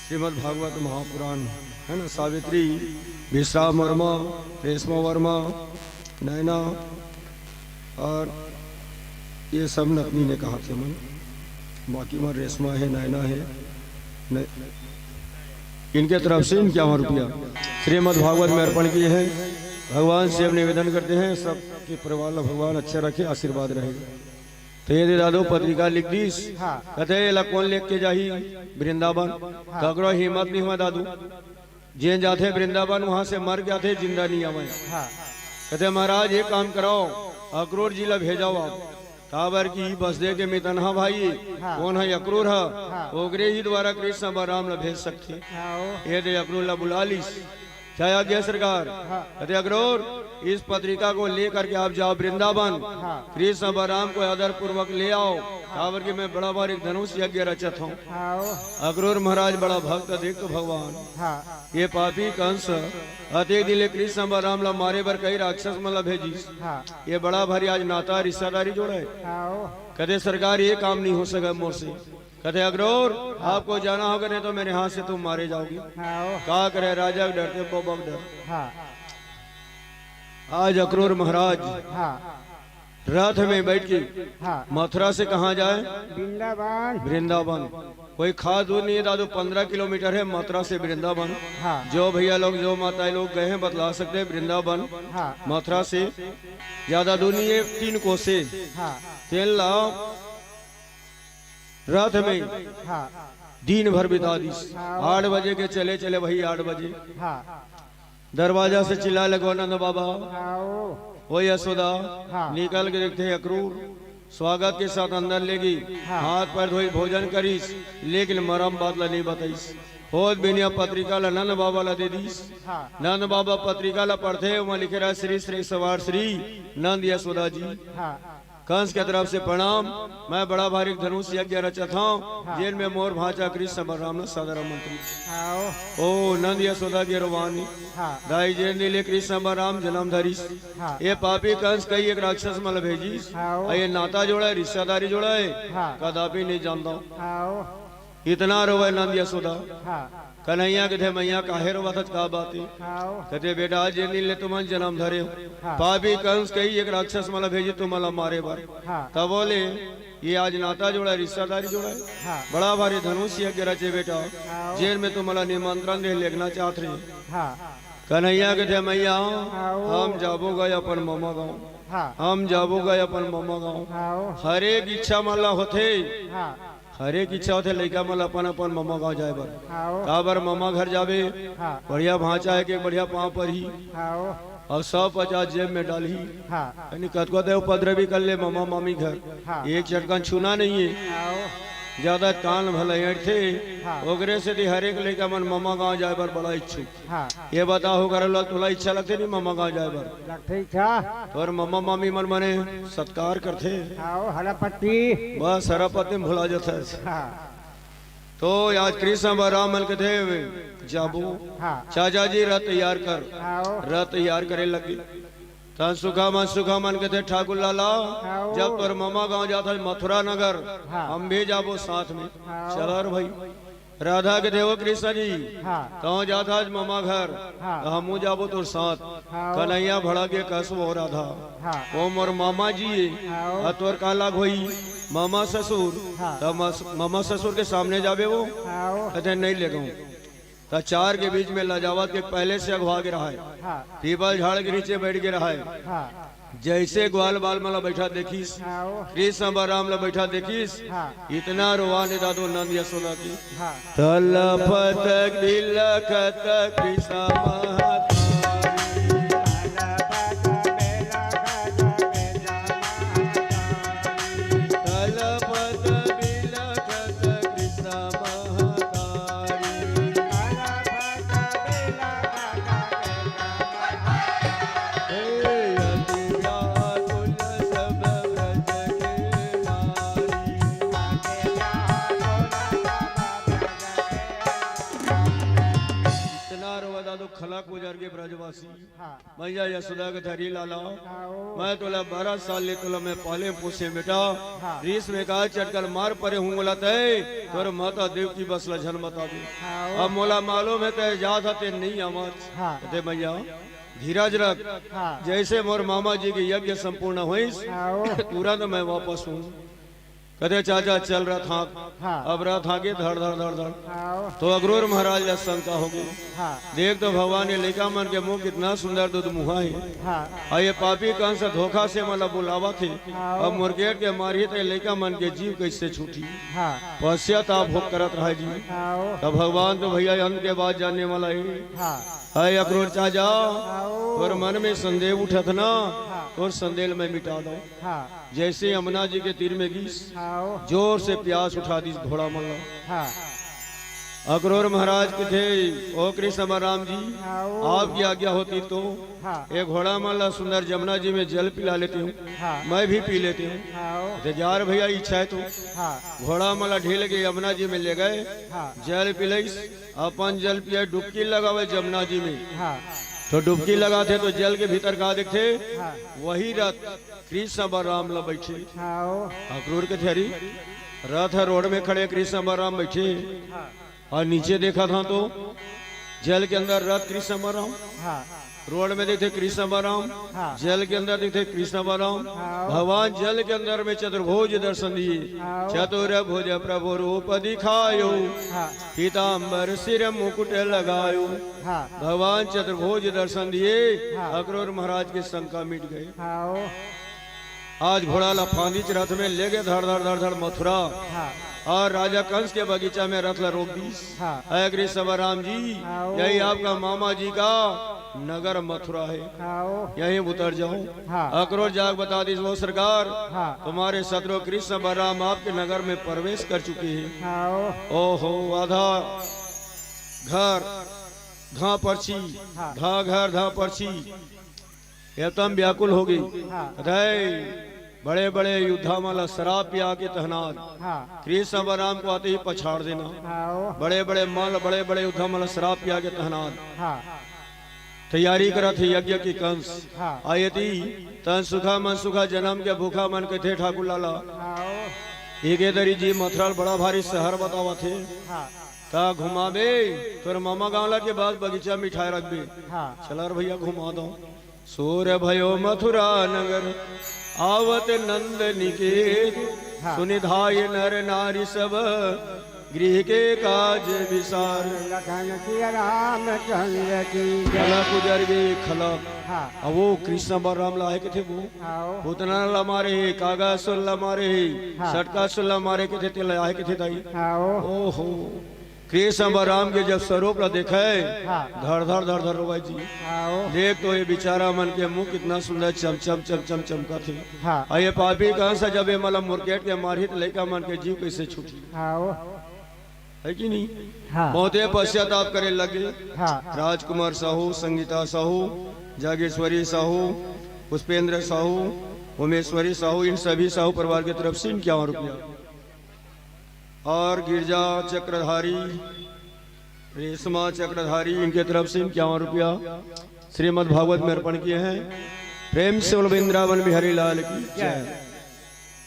श्रीमद् भागवत महापुराण है ना, सावित्री, विश्राम वर्मा, रेशमा वर्मा, नैना और ये सब नतनी ने कहा थे मन, बाकी मन रेशमा है, नैना है, न-, इनके तरफ से इनके यहाँ रुपया श्रीमद् भागवत में अर्पण किए हैं। भगवान से हम निवेदन करते हैं, सबके परिवार ला भगवान अच्छा रखे, आशीर्वाद रहे। तो ये दे दादू पत्रिका लिख दीस। हाँ। कहते, "ये ला कौन लेके जाही वृंदावन?" हाँ। ककरो हिम्मत नहीं हुआ दादू। जेन जाथे वृंदावन, वहां से मर जाथे, जिंदा नहीं आवे। हाँ। कहते, "महाराज, एक काम कराओ, अक्रूर जी ला भेजाओ आप।" काबर कि बसदेव के मितनहा भाई, हाँ। कोन है? अक्रूर है। हाँ। ओकरे ही द्वारा कृष्ण बलराम ला भेज सकथे। हाँ, ओ। ये दे अक्रूर ला बुला लीस। क्या आज्ञा सरकार? हाँ। कहते, "अक्रूर, इस पत्रिका को लेकर के आप जाओ वृंदावन, हाँ। कृष्ण बलराम को आदर पूर्वक ले आओ, हाँ। काबर कि मैं बड़ा भारी धनुष यज्ञ रचत हूँ।" हाँ, ओ। अक्रूर महाराज बड़ा भक्त, देख तो भगवान। हाँ। ये पापी कंस अतेक दिन ले कृष्ण बलराम ला मारे बर कई राक्षस मन ला भेजिस। हाँ। ये बड़ा भारी आज नाता रिश्तेदारी जोड़ा है। हाँ, ओ। कहते, "सरकार, ये काम नहीं हो सका मोर से।" कहते, "अक्रूर, हाँ। आपको जाना होगा, नहीं तो मेरे हाथ से तुम मारे जाओगे।" हाँ, ओ। का करे, राजा के डर ते बबक डर। हाँ। आज अक्रूर महाराज हाँ। रथ में बैठ के हाँ। मथुरा से कहाँ जाए? वृंदावन। वृंदावन। कोई खास दूर नहीं है दादू, पन्द्रह किलोमीटर है मथुरा से वृंदावन। हाँ। जो भैया लोग, जो माताएं लोग गए हैं, बतला सकते हैं, वृंदावन हाँ। मथुरा से ज्यादा दूर नहीं है, तीन कोसे। हाँ। तेन ला रथ में हाँ। दिन भर बिता दिस। हाँ। आठ बजे के चले, चले वही आठ बजे। हाँ। दरवाजा से चिल्ला लगो, "नंद बाबा, हाँ, ओ। ओ यशोदा।" हाँ। निकल के देखते हैं अक्रूर स्वागत के साथ अंदर लेगी। हाँ। हाथ पैर धोई, भोजन करीस, लेकिन मरम बात ला नहीं बताइस। होत बिनिया पत्रिका ला नंद बाबा ला दे दीस। हाँ। नंद बाबा पत्रिका ला पढ़ते, वहाँ लिखे रहा, "श्री श्री सवार श्री नंद यशोदा जी।" हाँ। कंस के तरफ से प्रणाम। मैं बड़ा भारी धनुष यज्ञ रचत हूँ, हाँ। जेन में मोर भांचा कृष्ण बलराम ला सादर आमंत्रित। हाँ, ओ। ओ नंद यशोदा के रोवानी। हाँ। दाई जेन दिन ले कृष्ण बलराम जन्म धरिस। हाँ। ये पापी कंस कई एक राक्षस मन ला भेजिस। हाँ, ओ। आ ये नाता जोड़ा है, रिश्तेदारी जोड़ा है। हाँ। कदापि नहीं जानता हूँ। हाँ, ओ। इतना रोवे नंद यशोदा। हाँ। कन्हैया कथे, "मैया काहे रोवत हच, का बात है?" हाँ। कथे, "बेटा, आज ये दिन ले तुमन जन्म धरे हो। हाँ। पापी कंस कई एक राक्षस मन ला भेजी तुमन ला मारे बर।" हाँ। तब बोले, "ये आज नाता जोड़ा है, रिश्तेदारी जोड़ा है। हाँ। बड़ा भारी धनुष यज्ञ रचे बेटा, हाँ। जेन में तुमन ला निमंत्रण दे लेगना चाहत रहे।" हाँ। कन्हैया कथे, "मैया, हाँ, ओ। हम जाबो गा अपन ममा गाँव। हाँ। हम जाबो गा अपन ममा गाँव।" हाँ, ओ। हर एक इच्छा मन ला होथे। हाँ। हर एक इच्छा होथे लइका मन ल अपन अपन ममा गांव जाए बर। हाँ, ओ। काबर ममा घर जाबे, हाँ। बढ़िया भांचा है के बढ़िया पांव परही, हाँ, ओ। अउ सौ पचास जेब में डालही। हाँ। यानी कतको ते उपद्रवी कर ले ममा मामी घर, हाँ। एक चटकन छूना नहीं है। हाँ, ओ। ज्यादा कान भला एंठथे, हाँ। ओकरे सेती हर एक लइका मन ममा गांव जाए बर बड़ा इच्छुक। हाँ। ये बताओ, करा लाल, तोला इच्छा लगथे नहीं ममा गांव जाए बर? लगथे इच्छा। तोर ममा मामी मन मने सत्कार करथे? हाँ, ओ हरा पत्ती। बस हरा पत्ती में भुला जाथे। हाँ। तो आज कृष्ण बलराम मन कथे, "जाबो, हाँ। चाचा जी रथ तैयार कर।" हाँ, ओ। रथ तैयार करे लगे। तन सुखा मन, सुखा मन कथे, "ठाकुर लाला, हाँ, ओ। जब तोर ममा गांव जात हस मथुरा नगर, हाँ। हम भी जाबो साथ में।" हाँ, ओ। चलो रे भाई। राधा कथे, "ओ कृष्ण जी, हाँ। तहूँ जात हस ममा घर, हाँ। त हमहूँ जाबो तोर साथ।" हाँ, ओ। कन्हैया भड़क के कस, "ओ राधा, हाँ। ओ मोर मामा जी हे, हाँ, ओ। अ तोर का लाग होही? मामा ससुर, हाँ। त मस-, मामा ससुर के सामने जाबे ओ?" हाँ, ओ। कथे, "नहीं लेगों।" त चार के बीच में लजावत के पहले से अगवा गे रहय। हाँ। पीपल झाड़ के नीचे बैठ गे रहय। हाँ। जैसे ग्वाल बाल मन ला बैठा देखिस, हाँ, ओ। कृष्ण बलराम ला बैठा देखिस, हाँ। इतना रोवान ए दादो नंद यशोदा के। हाँ। तलपत बिलखत कृष्ण महतारी। तलपत बिलखत कृष्ण महतारी। हे अति व्याकुल सब ब्रज के नारी। इतना रोवा दादो, खलक उजर गे ब्रजवासी। हाँ। मैया यशोदा कथे, "अरे लाला, हाँ, ओ। मैं तोला बारह साल ले तोला मैं पाले पोसे बेटा। हाँ। ग्रीष्म में का चटकल मार परे हूँ बोला तय, हाँ। तोर माता देवकी बस ला झन बता दे। हाँ, ओ। अब मोला मालूम है तय जात हस ते नहीं आवत।" हाँ। कथे, "मैया, धीरज रख। हाँ। जैसे मोर मामा जी के यज्ञ संपूर्ण होइस, हाँ, ओ। तुरंत मैं वापस हूँ।" कथे, "चाचा, चल रथ हाँक।" हाँ। अब रथ हाँके धड़ धड़ धड़ धड़। हाँ। तो अकरूर महाराज ला शंका होगे। हाँ। देख तो भगवान, ये लइका मन के मुंह कितना सुंदर दुधमुहा हे। हाँ। अउ ये पापी कंस धोखा से मोला बुलावत हे। हाँ। अब मुरकेट के मारही त ये लइका मन के जीव कइसे छूटही? हाँ। पश्चाताप हो करत रहय जी। हाँ। त भगवान तो भइया अंत के बात जानने वाला हे। हाँ। हे अकरूर चाचा, हाँ। तोर मन में संदेह उठत ना, हाँ। तोर संदेह ल मैं मिटा दंव। हाँ। जइसे यमुना जी के तीर में गिस, हाँ। जोर से प्यास उठा दिस घोड़ा मन ला। हाँ। अकरूर महाराज कथे, "ओ कृष्ण बलराम जी, हाँ। आपकी आज्ञा होती तो हाँ। ये घोड़ा मन ला सुंदर जमुना जी में जल पिला लेते हूँ, हाँ। मैं भी पी लेते हूँ।" हाँ। कथे, "जा रे भइया, इच्छा हे तो।" हाँ। घोड़ा मन ला ढील के यमुना जी में ले गय, हाँ। जल पिलइस, अपन जल पिए, डुबकी लगावे जमुना जी में। हाँ। तो डुबकी लगाथे तो जल के भीतर का देखथे? हाँ। वही रथ कृष्ण बलराम ला बइठे। हाँ। अकरूर कथे, "अरे, रथ ह रोड में खड़े, कृष्ण बलराम बइठे।" हाँ। अउ नीचे देखत हंव तो जल के अंदर रथ कृष्ण बलराम। हाँ। रोड में देखथे कृष्ण बलराम, हाँ। जल के अंदर देखथे कृष्ण बलराम। हाँ। भगवान जल के अंदर में चतुर्भुज दर्शन दिए। हाँ। "चतुर्भुज प्रभु रूप दिखायो, हाँ। पीताम्बर सिर मुकुट लगायो।" हाँ। भगवान चतुर्भुज दर्शन दिए, हाँ। अकरूर महाराज के शंका मिट गय। हाँ। आज घोड़ा ला फांदिच रथ में लेगे धड़ धड़ धड़ धड़ मथुरा। हाँ। अउ राजा कंस के बगीचा में रथ ला रोक दिस। हाँ। "हे कृष्ण बलराम जी, हाँ। यही आपका मामा जी का नगर मथुरा हे। हाँ। यहीं उतर जाओ।" हाँ। अकरूर जाके बता दिस, "वो सरकार, हाँ। तुम्हारे शत्रु कृष्ण बलराम आपके नगर में प्रवेश कर चुके हैं।" हाँ। ओहो, आधा घर, धा परछी, हाँ। धा घर, धा परछी, एकदम व्याकुल होगे। हाँ। कथे, "बड़े-बड़े योद्धा मन ला शराप पिया के तैनात। हाँ। कृष्ण बलराम को आते ही पछाड़ देना।" हाँ। बड़े-बड़े मल, बड़े-बड़े योद्धा मन ला शराप पिया के तैनात। हाँ। तैयारी करत हे यज्ञ के कंस। हाँ। अउ एती तन सुखा मन सुखा, जनम के भूखा मन कथे ठाकुर लाला। हाँ। एके दरी जी मथुरा ल बड़ा भारी शहर बतावत हे। हाँ। त घुमाबे, तोर मामा गांव ला के बाद बगीचा में बिठाय रखबे। हाँ। चला रे भइया, घुमा दंव। सोर भयो मथुरा नगर, आवत नंद निकेत। हाँ। सुनि धाय नर नारी सब, गृह के काज बिसार। लखन सिया रामचंद्र की जय। खलक उजर गे खलक। हाँ। अब वो कृष्ण बलराम ला आय कथे वो। हाँ। पूतना ला मारे हे, कागासुर ला मारे हे, हाँ। सटकासुर ला मारे कथे, तेला आय कथे दाई। हाँ। ओहो। कृष्ण बलराम के जब स्वरूप ला देखे, हाँ। धड़ धड़ धड़ धड़ रोवय जी। हाँ। देख तो ये बिचारा मन के मुंह कितना सुंदर चम चम चम चम चमकत हे। हाँ। अउ ये पापी कंस जब ये मन ला मुरकेट के मारही त लइका मन के जीव कइसे छूटही? हाँ। हे कि नहीं? हाँ। बहुते पश्चाताप करे लगे। हाँ। राजकुमार साहू, संगीता साहू, जागेश्वरी साहू, पुष्पेंद्र साहू, उमेश्वरी साहू, इन सभी साहू परिवार की तरफ से इक्यावन रुपया। अउ गिरजा चक्रधारी, रेशमा चक्रधारी, इनके तरफ से इक्यावन रुपया श्रीमद् भागवत में अर्पण किए हैं। प्रेम से बोल वृंदावन बिहारी लाल की जय।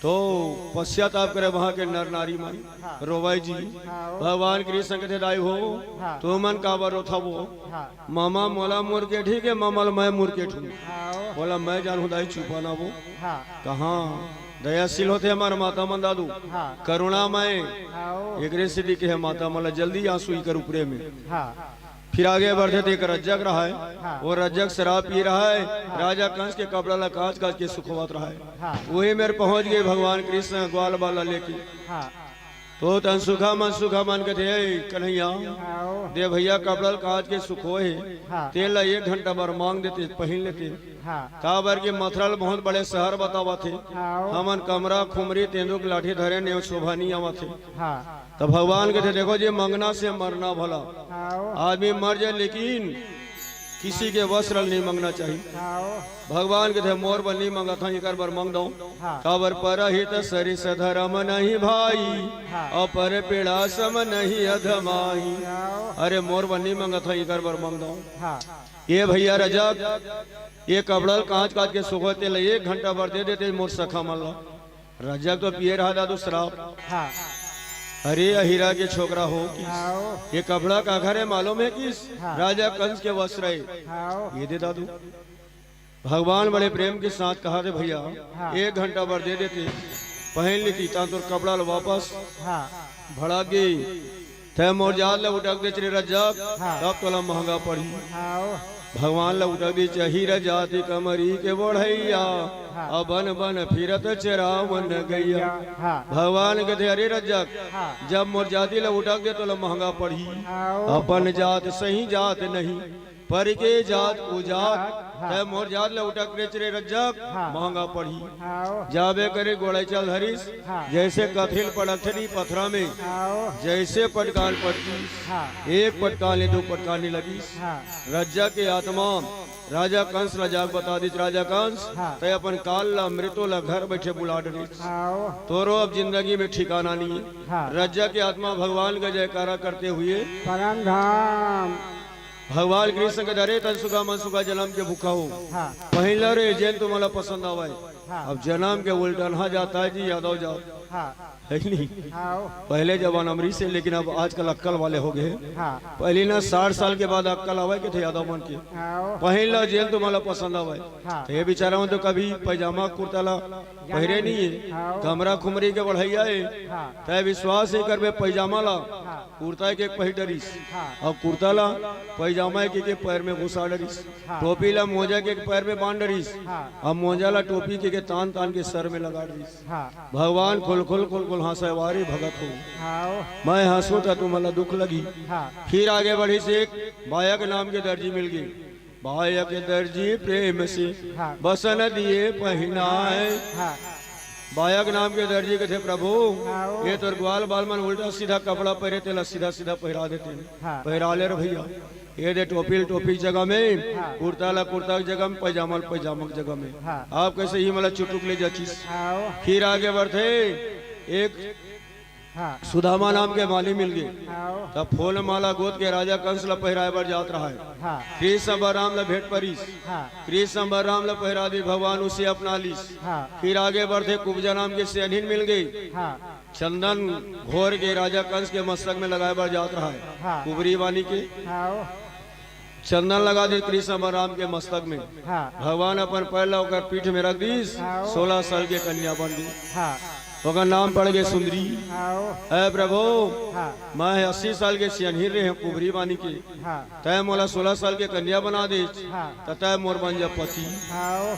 तो पश्चाताप करे वहां के नर नारी मन, हाँ। रोवय जी। हाँ। भगवान कृष्ण कथे, दाई हो, हाँ। तुमन काबर रोथव वो? हाँ। मामा मोला मुरकेटही के मामा ल मैं मुरकेटहूं? हाँ। बोला, मैं जानहूं दाई, चुपा ना वो। हाँ। कहां दयाशील होथे हमर माता मन दादू, हाँ। करुणामय। हाँ। एकरे सेती कहे माता मन ला जल्दी आंसू इकर ऊपरे में। हाँ। फिर आगे बढ़थे त एक रज्जक रहय, हाँ। वो रज्जक शराब पी रहय, हाँ। राजा कंस के कपड़ा ला कांच कांच के सुखवात रहय। हाँ। वही मेर पहुंच गे भगवान कृष्ण ग्वाल बाल ला लेके। हाँ। तो तन सुखा मन सुखा मन कथे, "ए कन्हैया, हाँ। दे भइया कपड़ा ल कांच के सुखोय हे, हाँ। तेला एक घंटा बर मांग देते, पहिन लेते।" हाँ। काबर के मथुरा ल बहुत बड़े शहर बतावत हे। हाँ। हमन कमरा खुमरी तेंदूक लाठी धरे नेव शोभा नइ आवत हे। हाँ। त भगवान कथे, "देखो जी, मंगना से मरना भला। हाँ। आदमी मर जाय, लेकिन किसी के वस्त्र ल नइ मंगना चाही।" हाँ। भगवान कथे, "मोर बर नइ मंगत हंव, एकर बर मंग दंव।" हाँ। काबर परहित सरिस धरम नहीं भाई, हाँ। अउ पर पीड़ा सम नहीं अधमाही। हाँ। अरे मोर बर नइ मंगत हंव, एकर बर मंग दंव। हाँ। ए भइया रजक, ए कपड़ा ल कांच कांच के सुखोय, तेला एक घंटा बर दे देते मोर सखा मन ला। रजक तो पिए रहा दादू शराब। हाँ। अरे अहिरा के छोकरा हो कि हाँ। ए कपड़ा काखर हे मालूम हे कि हाँ। राजा कंस के वस्त्र हे। हाँ। ये दे दादू। भगवान बड़े प्रेम के साथ कहा थे, "भइया, हाँ। एक घंटा बर दे देते, पहन लेती, ता तोर कपड़ा ल वापस हाँ। भड़क गे। तै मोर जात ल उटक देच रे रज्जक, हाँ। तब तोला महंगा पड़ही। हाँ। भगवान ल उटक दे चाही रे जाति कमरी के बढ़ैया, हाँ। अबन बन फिरत चरावन गैया। हाँ। भगवान कथे, "अरे रज्जक, हाँ। जब मोर जाति ल उटक दे तोला महंगा पड़ही। हाँ। अपन जात सही जात नहीं, पर के जात कुजात, हाँ। तै मोर जात ल उटक देच रे रज्जक, हाँ। महंगा पड़ही।" हाँ। जाबे करे गोड़ाई चल धरिस, हाँ। जैसे कथेल पटकथे नी पथरा में, हाँ। जैसे पटकान पटकिस, हाँ। एक पटकान ले दो पटकान नी लगिस। हाँ। रज्जक के आत्मा राजा कंस ला जाके बता दिस, "राजा कंस, हाँ। तै अपन काल ला, अमृतो ला घर बैठे बुला डरिस। हाँ। तोरो अब जिंदगी में ठिकाना नहीं है।" हाँ। रज्जक के आत्मा भगवान का जयकारा करते हुए परम धाम। भगवान कृष्ण के धरे तन सुखा मन सुखा जन्म के भूखा हो। हाँ। पहिला रे जेन तुम्हाला पसंद आवे। हाँ। अब जन्म के उल्टन हा जाता है जी, यादव जात। हाँ। है कि नहीं? हाँ। पहले जमाना में से, लेकिन अब आजकल अक्कल वाले हो गए। हाँ। पहले ना साठ साल के बाद अक्कल आवे के थे यादव मन के। हाँ। पहिला जेन तुम्हाला पसंद आवे। हाँ। तो ये बेचारा मन तो कभी पैजामा कुर्ता ला पहिरे नहीं है। हाँ। कमरा खुमरी के बढ़ैया है। हाँ। तै विश्वास ही करबे पैजामा ला। हाँ। कुर्ता के एक पहिर डरिस। हाँ। और कुर्ता ला पैजामा के, के पैर में घुसा डरिस। हाँ। टोपी ला मोजा के पैर में बांध डरिस। हाँ। और मोजा ला टोपी के, के तान तान के सर में लगा डरिस। हाँ। भगवान खुल खुल खुल खुल हंसे, "वारी भगत हो, हाँ। मैं हंसू त तुम्हाला दुख लगी।" हाँ। फिर आगे बढ़िस एक बायक नाम के दर्जी मिल गई। बायक दर्जी प्रेम से हाँ। बसन दिए पहिनाए। हाँ। बायक नाम के दर्जी कथे, "प्रभु, हाँ। ये तोर ग्वाल बाल मन उल्टा सीधा कपड़ा पहिरे, तेला सीधा सीधा पहिरा देते हैं। हाँ। पहिरा ले रे भैया, ये दे टोपी ल टोपी के जगह में, हाँ। कुर्ता ला कुर्ता के जगह में, पैजामा ल पैजामा के जगह में।" हाँ। अब कइसे ही मला चुटुक ले जाचिस। हाँ। फिर आगे बढ़थे, एक हाँ। सुदामा नाम के माली मिल गए। हाँ। तब फूल माला गोद के राजा कंस ला पहिराए बर जात रहा है। हाँ। कृष्ण बलराम ला भेंट परिस। हाँ। कृष्ण बलराम ला पहिरा दी, भगवान उसे अपना लिस। हाँ। फिर आगे बढ़थे, कुब्जा नाम के सेनहिन मिल गई। हाँ। चंदन घोर के राजा कंस के मस्तक में लगाए बर जात रहा है। हाँ। कुबरी बानी के हाँ। चंदन लगा दे कृष्ण बलराम के मस्तक में। हाँ। भगवान अपन पैर ला ओकर पीठ में रख दीस। हाँ। सोलह साल के कन्या बन गई। हाँ। ओकर नाम पड़ गए सुंदरी। हाँ। "हे प्रभु, हाँ। मैं अस्सी साल के सियनहिन रहे हूँ कुबरी बानी के। हाँ। तय मोला सोलह साल के कन्या बना दे, हाँ। त तय मोर बन जा पति।" हाँ।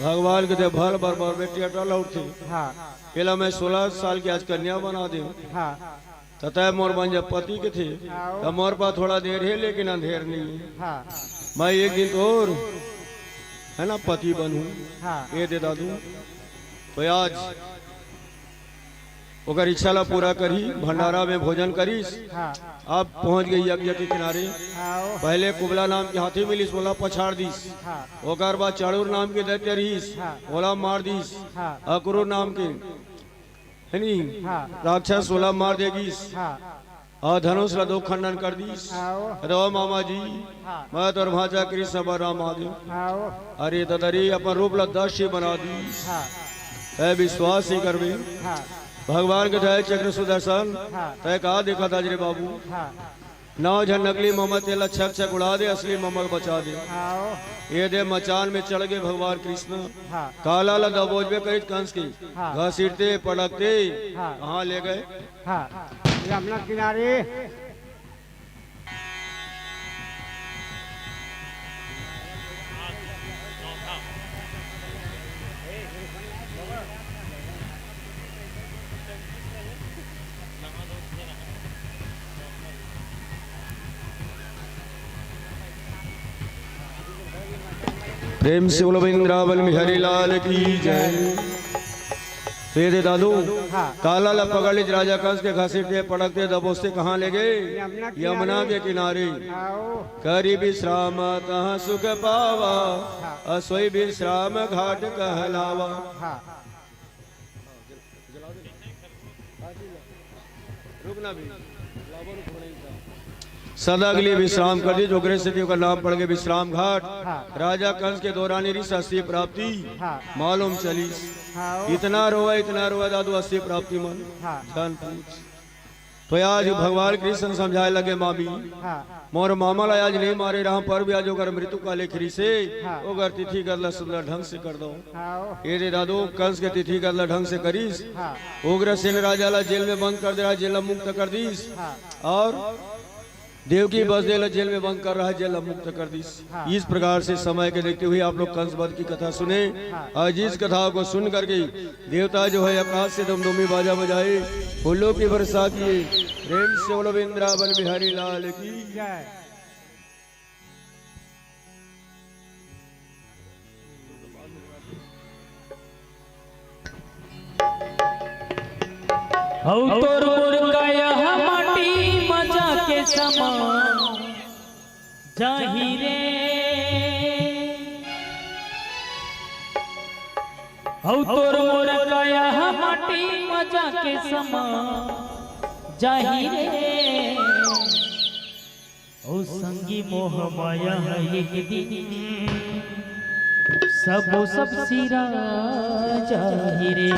भगवान के दे भल बर बर बेटी अटल उठे। हाँ। केला मैं सोलह साल के आज कन्या बना दे हूँ। हाँ। त तय मोर बन जा पति के थे, हाँ। त मोर पास थोड़ा देर है, लेकिन अंधेर नहीं है। हाँ। मैं एक दिन तो और, है ना, पति बनूं। हाँ। ये दे दादू, तो आज ओकर इच्छा ला पूरा करी, भंडारा में भोजन करिस। हाँ। अब पहुंच गई यज्ञ के किनारे। हाँ। पहले कुबला नाम के हाथी मिलिस, ओला पछाड़ दिस। हाँ। ओकर बाद चाणूर नाम के दैत्य रहिस, हाँ। ओला मार दिस। हाँ। अक्रूर नाम के है नी? हाँ। राक्षस ओला मार दे गिस। हाँ। अउ धनुष ला दो खंडन कर दिस। हाँ। अरे ओ मामा जी, हाँ। मैं तोर भांचा कृष्ण बलराम आ गेंव। हाँ। अरे ददरी अपन रूप ला दस ही बना दिस। हाँ। तय विश्वास ही करबे। हाँ। भगवान के तय चक्र सुदर्शन, हाँ। तय का देखत हस रे बाबू? हाँ। नौ झन नकली ममल तेला छक छक उड़ा दे, असली ममल बचा दे। हाँ। ये दे मचान में चढ़ गए भगवान कृष्ण। हाँ। काला ला दबोचबे करिस कंस के। हाँ। घसीटते पटकते हाँ। कहाँ ले गए? हाँ। यमुना किनारे। प्रेम से बोलो वृंदावन बिहारी लाल की जय। तो ये दे दादू, हाँ। काला ला पकड़ लीस राजा कंस के, घसीटते पटकते दबोचते कहाँ ले गए? यमुना किनारे। यमुना के किनारे। हाँ। करी विश्राम तहाँ सुख पावा, हाँ। अउ सोई विश्राम घाट कहलावा। हाँ। सदा के लिए विश्राम कर दिस, ओकरे सेती ओकर नाम पड़ गए विश्राम घाट। हाँ। राजा कंस के दौरान ही अस्सी प्राप्ति हाँ। मालूम चलिस। हाँ। इतना रोवा, इतना रोवा दादू, अस्सी प्राप्ति मन। हाँ। जान पूछ। तो आज भगवान कृष्ण समझाए लगे मामी। हाँ। मोर मामा ला आज नहीं मारे रहा, पर भी आज ओकर मृत्यु काल एक रिसे, हाँ। ओकर तिथि गत ला सुन ला ढंग से कर दो। हाँ। ये रे दादू, कंस के तिथि गत ला ढंग से करिस। हाँ। उग्रसेन राजा ला जेल में बंद कर दे रहा, जेल ला मुक्त कर दिस। हाँ। और देवकी बसदेव ला जेल में बंद कर रहा, जेल ला मुक्त कर दिस। हाँ। इस प्रकार से समय के देखते हुए आप लोग कंस वध की कथा सुने। हाँ। और जिस कथा को सुन करके देवता जो है आकाश से दमदमी बाजा बजाए, फूलों की वर्षा किए। प्रेम से बोलो वृंदावन बिहारी लाल की। जय। हौ तोर मोर काया ह माटी म जाके समा जाही रे। हौ तोर मोर काया ह माटी म जाके समा जाही रे। ओ संगी मोह माया ह एक दिन सबो सब सिरा जाही रे।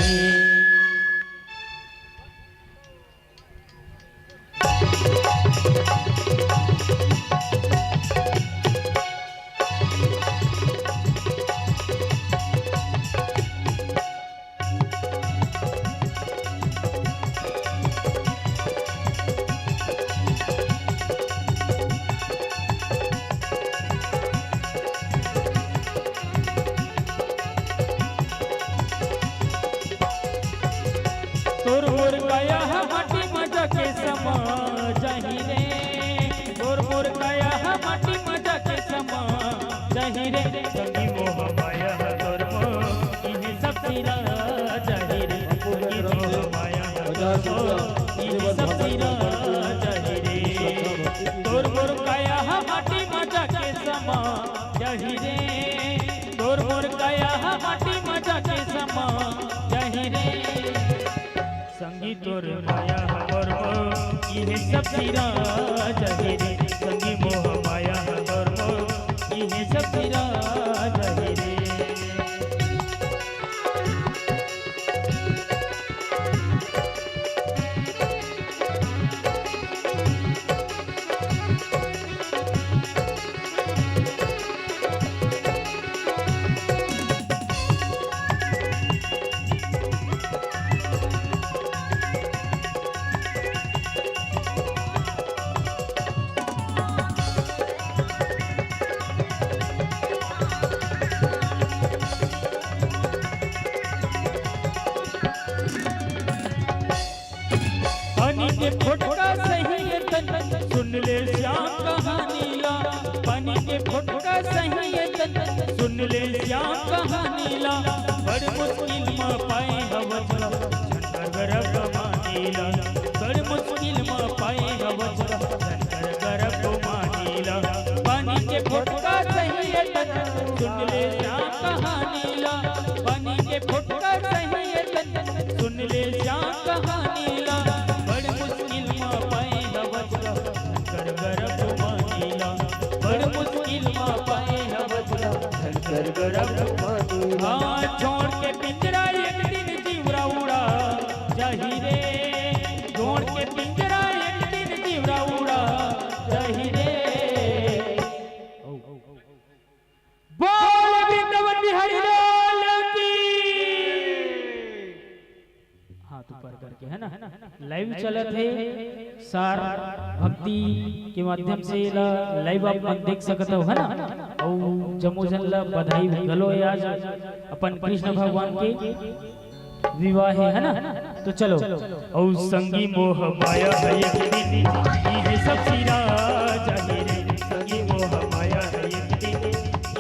तोर मोर काया ह माटी म जाके समा जाही रे। तोर मोर काया ह माटी म जाके समा जाही रे। संगी मोह माया ह तोर मोर इहे सब सिरा जाही रे। संगी मोह माया ह तोर मोर इहे सब सिरा जाही रे। तोर मोर काया ह माटी म जाके समा जाही रे। तोर मोर काया ह माटी म जाके समा जाही रे। संगी तोर माया ह मोर मोर इहे सब सिरा जाही रे। संगी मोह माया ह मोर मोर इहे सब सिरा जाही रे। पानी के फोटका सही ए तन, सुन ले श्याम कहानी ला। पानी के फोटका सही ए तन, सुन ले श्याम कहानी ला। बड़ मुश्किल म पाए हवस ला, झन कर गरब मानी ला। बड़ मुश्किल म पाए हवस ला, झन कर गरब मानी ला। पानी के फोटका सही ए तन, सुन ले श्याम कहानी ला। पानी के फोटका सही ए तन, सुन ले श्याम कहानी ला। बड़ मुश्किल म पाए हवस ला, झन कर गरब मानी ला। बड़ मुश्किल म पाए हवस ला, झन कर गरब मानी ला। हाँ, छोड़ के पिंजरा एक दिन जीवरा उड़ा जाही रे। छोड़ के पिंजरा एक दिन जीवरा उड़ा जाही रे। बोल वृंदावन बिहारी लाल की। हाथ ऊपर करके, है ना, लाइव चलत हे। सार भक्ति के माध्यम से एला लाइव आप मन देख सकत हो, है ना। अउ जम्मो झन ला बधाई घलो हे आज अपन कृष्ण भगवान के विवाह हे, है ना। तो चलो। अउ संगी मोह माया ह एक दिन, इहे सब सिरा जाही रे। संगी मोह माया ह एक दिन,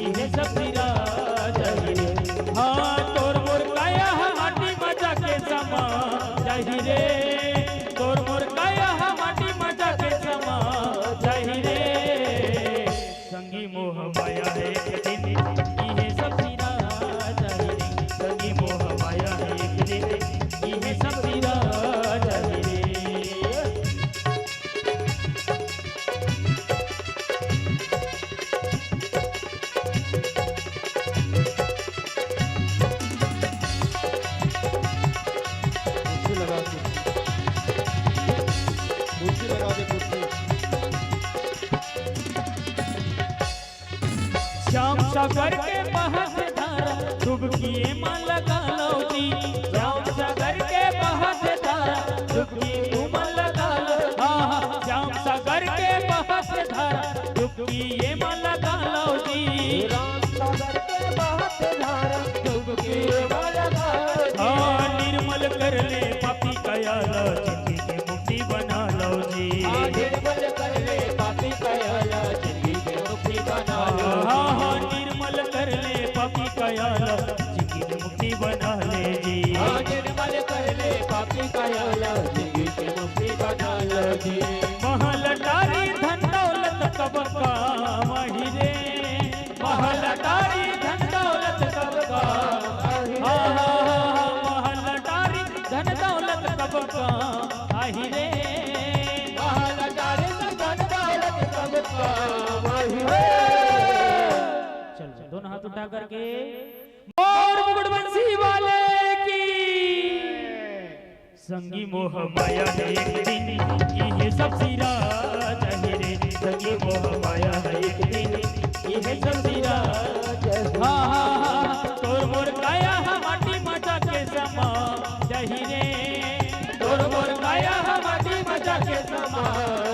इहे सब सिरा जाही रे। हाँ, तोर मोर काया ह माटी म जाके समा जाही रे। तोर मोर काया ह माटी म जाके समा जाही रे। संगी मोह माया ह एक दिन, इहे सब सिरा जाही रे। संगी मोह माया ह एक दिन, इहे सब सिरा जाही रे। श्याम सागर के बहत धारा, डुबकी एमा लगा लव जी। श्याम सागर के बहत धारा, डुबकी तुमन लगा लव। हाँ, हाँ, श्याम सागर के बहत धारा, डुबकी एमा लगा लव जी। राम सागर के बहत धारा, डुबकी एमा लगा लव जी। हाँ, निर्मल कर ले पापी काया ला, जिंदगी के मुक्ति बना लव जी। हाँ, निर्मल कर ले पापी काया ला, जिंदगी के मुक्ति बना लव जी। हाँ, हाँ, निर्मल कर ले पापी काया ला, जिंदगी के मुक्ति बना ले जी। हाँ, निर्मल कर ले पापी काया ला, जिंदगी के मुक्ति बना लव जी। महल अटारी धन दौलत कब काम आही रे। महल अटारी धन दौलत कब काम आही रे। हाँ, हाँ, हाँ, महल अटारी धन दौलत कब काम आही रे। महल अटारी धन दौलत कब काम आही रे। चलो, दोनों हाथ उठा करके मोर मुकुट बंसी वाले की। संगी मोह माया है एक दिन, इहे सब सिरा जाही रे। संगी मोह माया है एक दिन, इहे सब सिरा जाही। हाँ, हाँ, हाँ, तोर मोर काया हा माटी मा जाके समा जाही रे। तोर मोर काया हा माटी मा जाके समा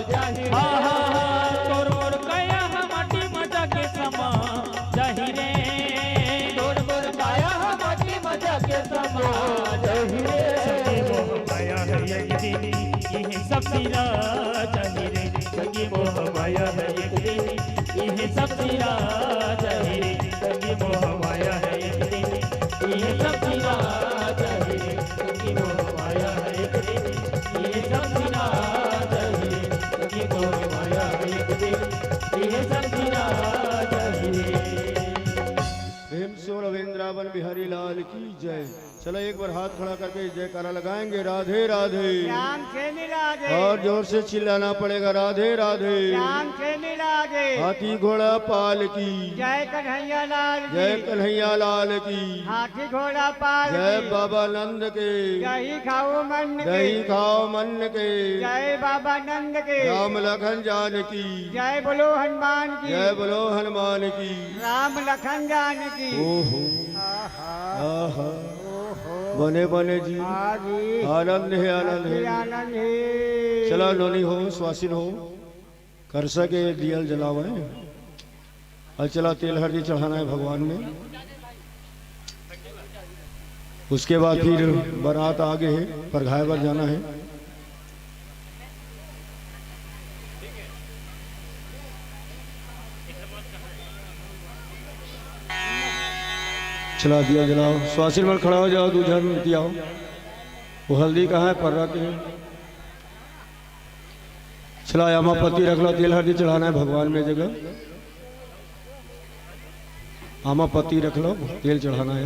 जाही रे। हाँ, हाँ, हाँ, तोर मोर काया हा माटी मा जाके समा जाही रे। तोर मोर काया हा माटी मा जाके समा जाही रे। संगी मोह माया है एक दिन, इहे सब सिरा जाही रे। संगी मोह माया है एक दिन, इहे सब सिरा जाही रे। संगी मोह माया है एक दिन, इहे सब सिरा जाही रे। संगी मोह माया है एक दिन, इहे सब सिरा जाही रे। संगी मोह माया है एक दिन, इहे सब सिरा जाही रे। प्रेम से बोलो वृंदावन बिहारी लाल की जय। चलो, एक बार हाथ खड़ा करके जयकारा लगाएंगे, राधे राधे। श्याम से मिला दे। और जोर से चिल्लाना पड़ेगा, राधे राधे। श्याम से मिला दे। हाथी घोड़ा पाल की। जय कन्हैया लाल की। जय कन्हैया लाल की। हाथी घोड़ा पाल जय की। बाबा नंद के। दही खाओ मन के। दही खाओ मन के। जय बाबा नंद के। राम लखन जानकी। जय बोलो हनुमान की। जय बोलो हनुमान की। राम लखन जानकी। ओहो। आहा। आहा। ओहो। बने बने जी। हाँ जी। आनंद है, आनंद है। आनंद है। चला नोनी हो, सुवासिन हो, करसा के दियल जलावे। अउ चला तेल हरदी चढ़ाना है भगवान में। उसके बाद फिर बारात आगे है, परघाय बर जाना है। चला दिया जलाओ, सुवासिन मन खड़ा हो जाओ, दू झन एती आओ। वो हल्दी कहाँ है? पर्रा के। चला आमा पत्ती रख लो, तेल हरदी चढ़ाना है भगवान में जगह। आमा पत्ती रख लो, तेल चढ़ाना है।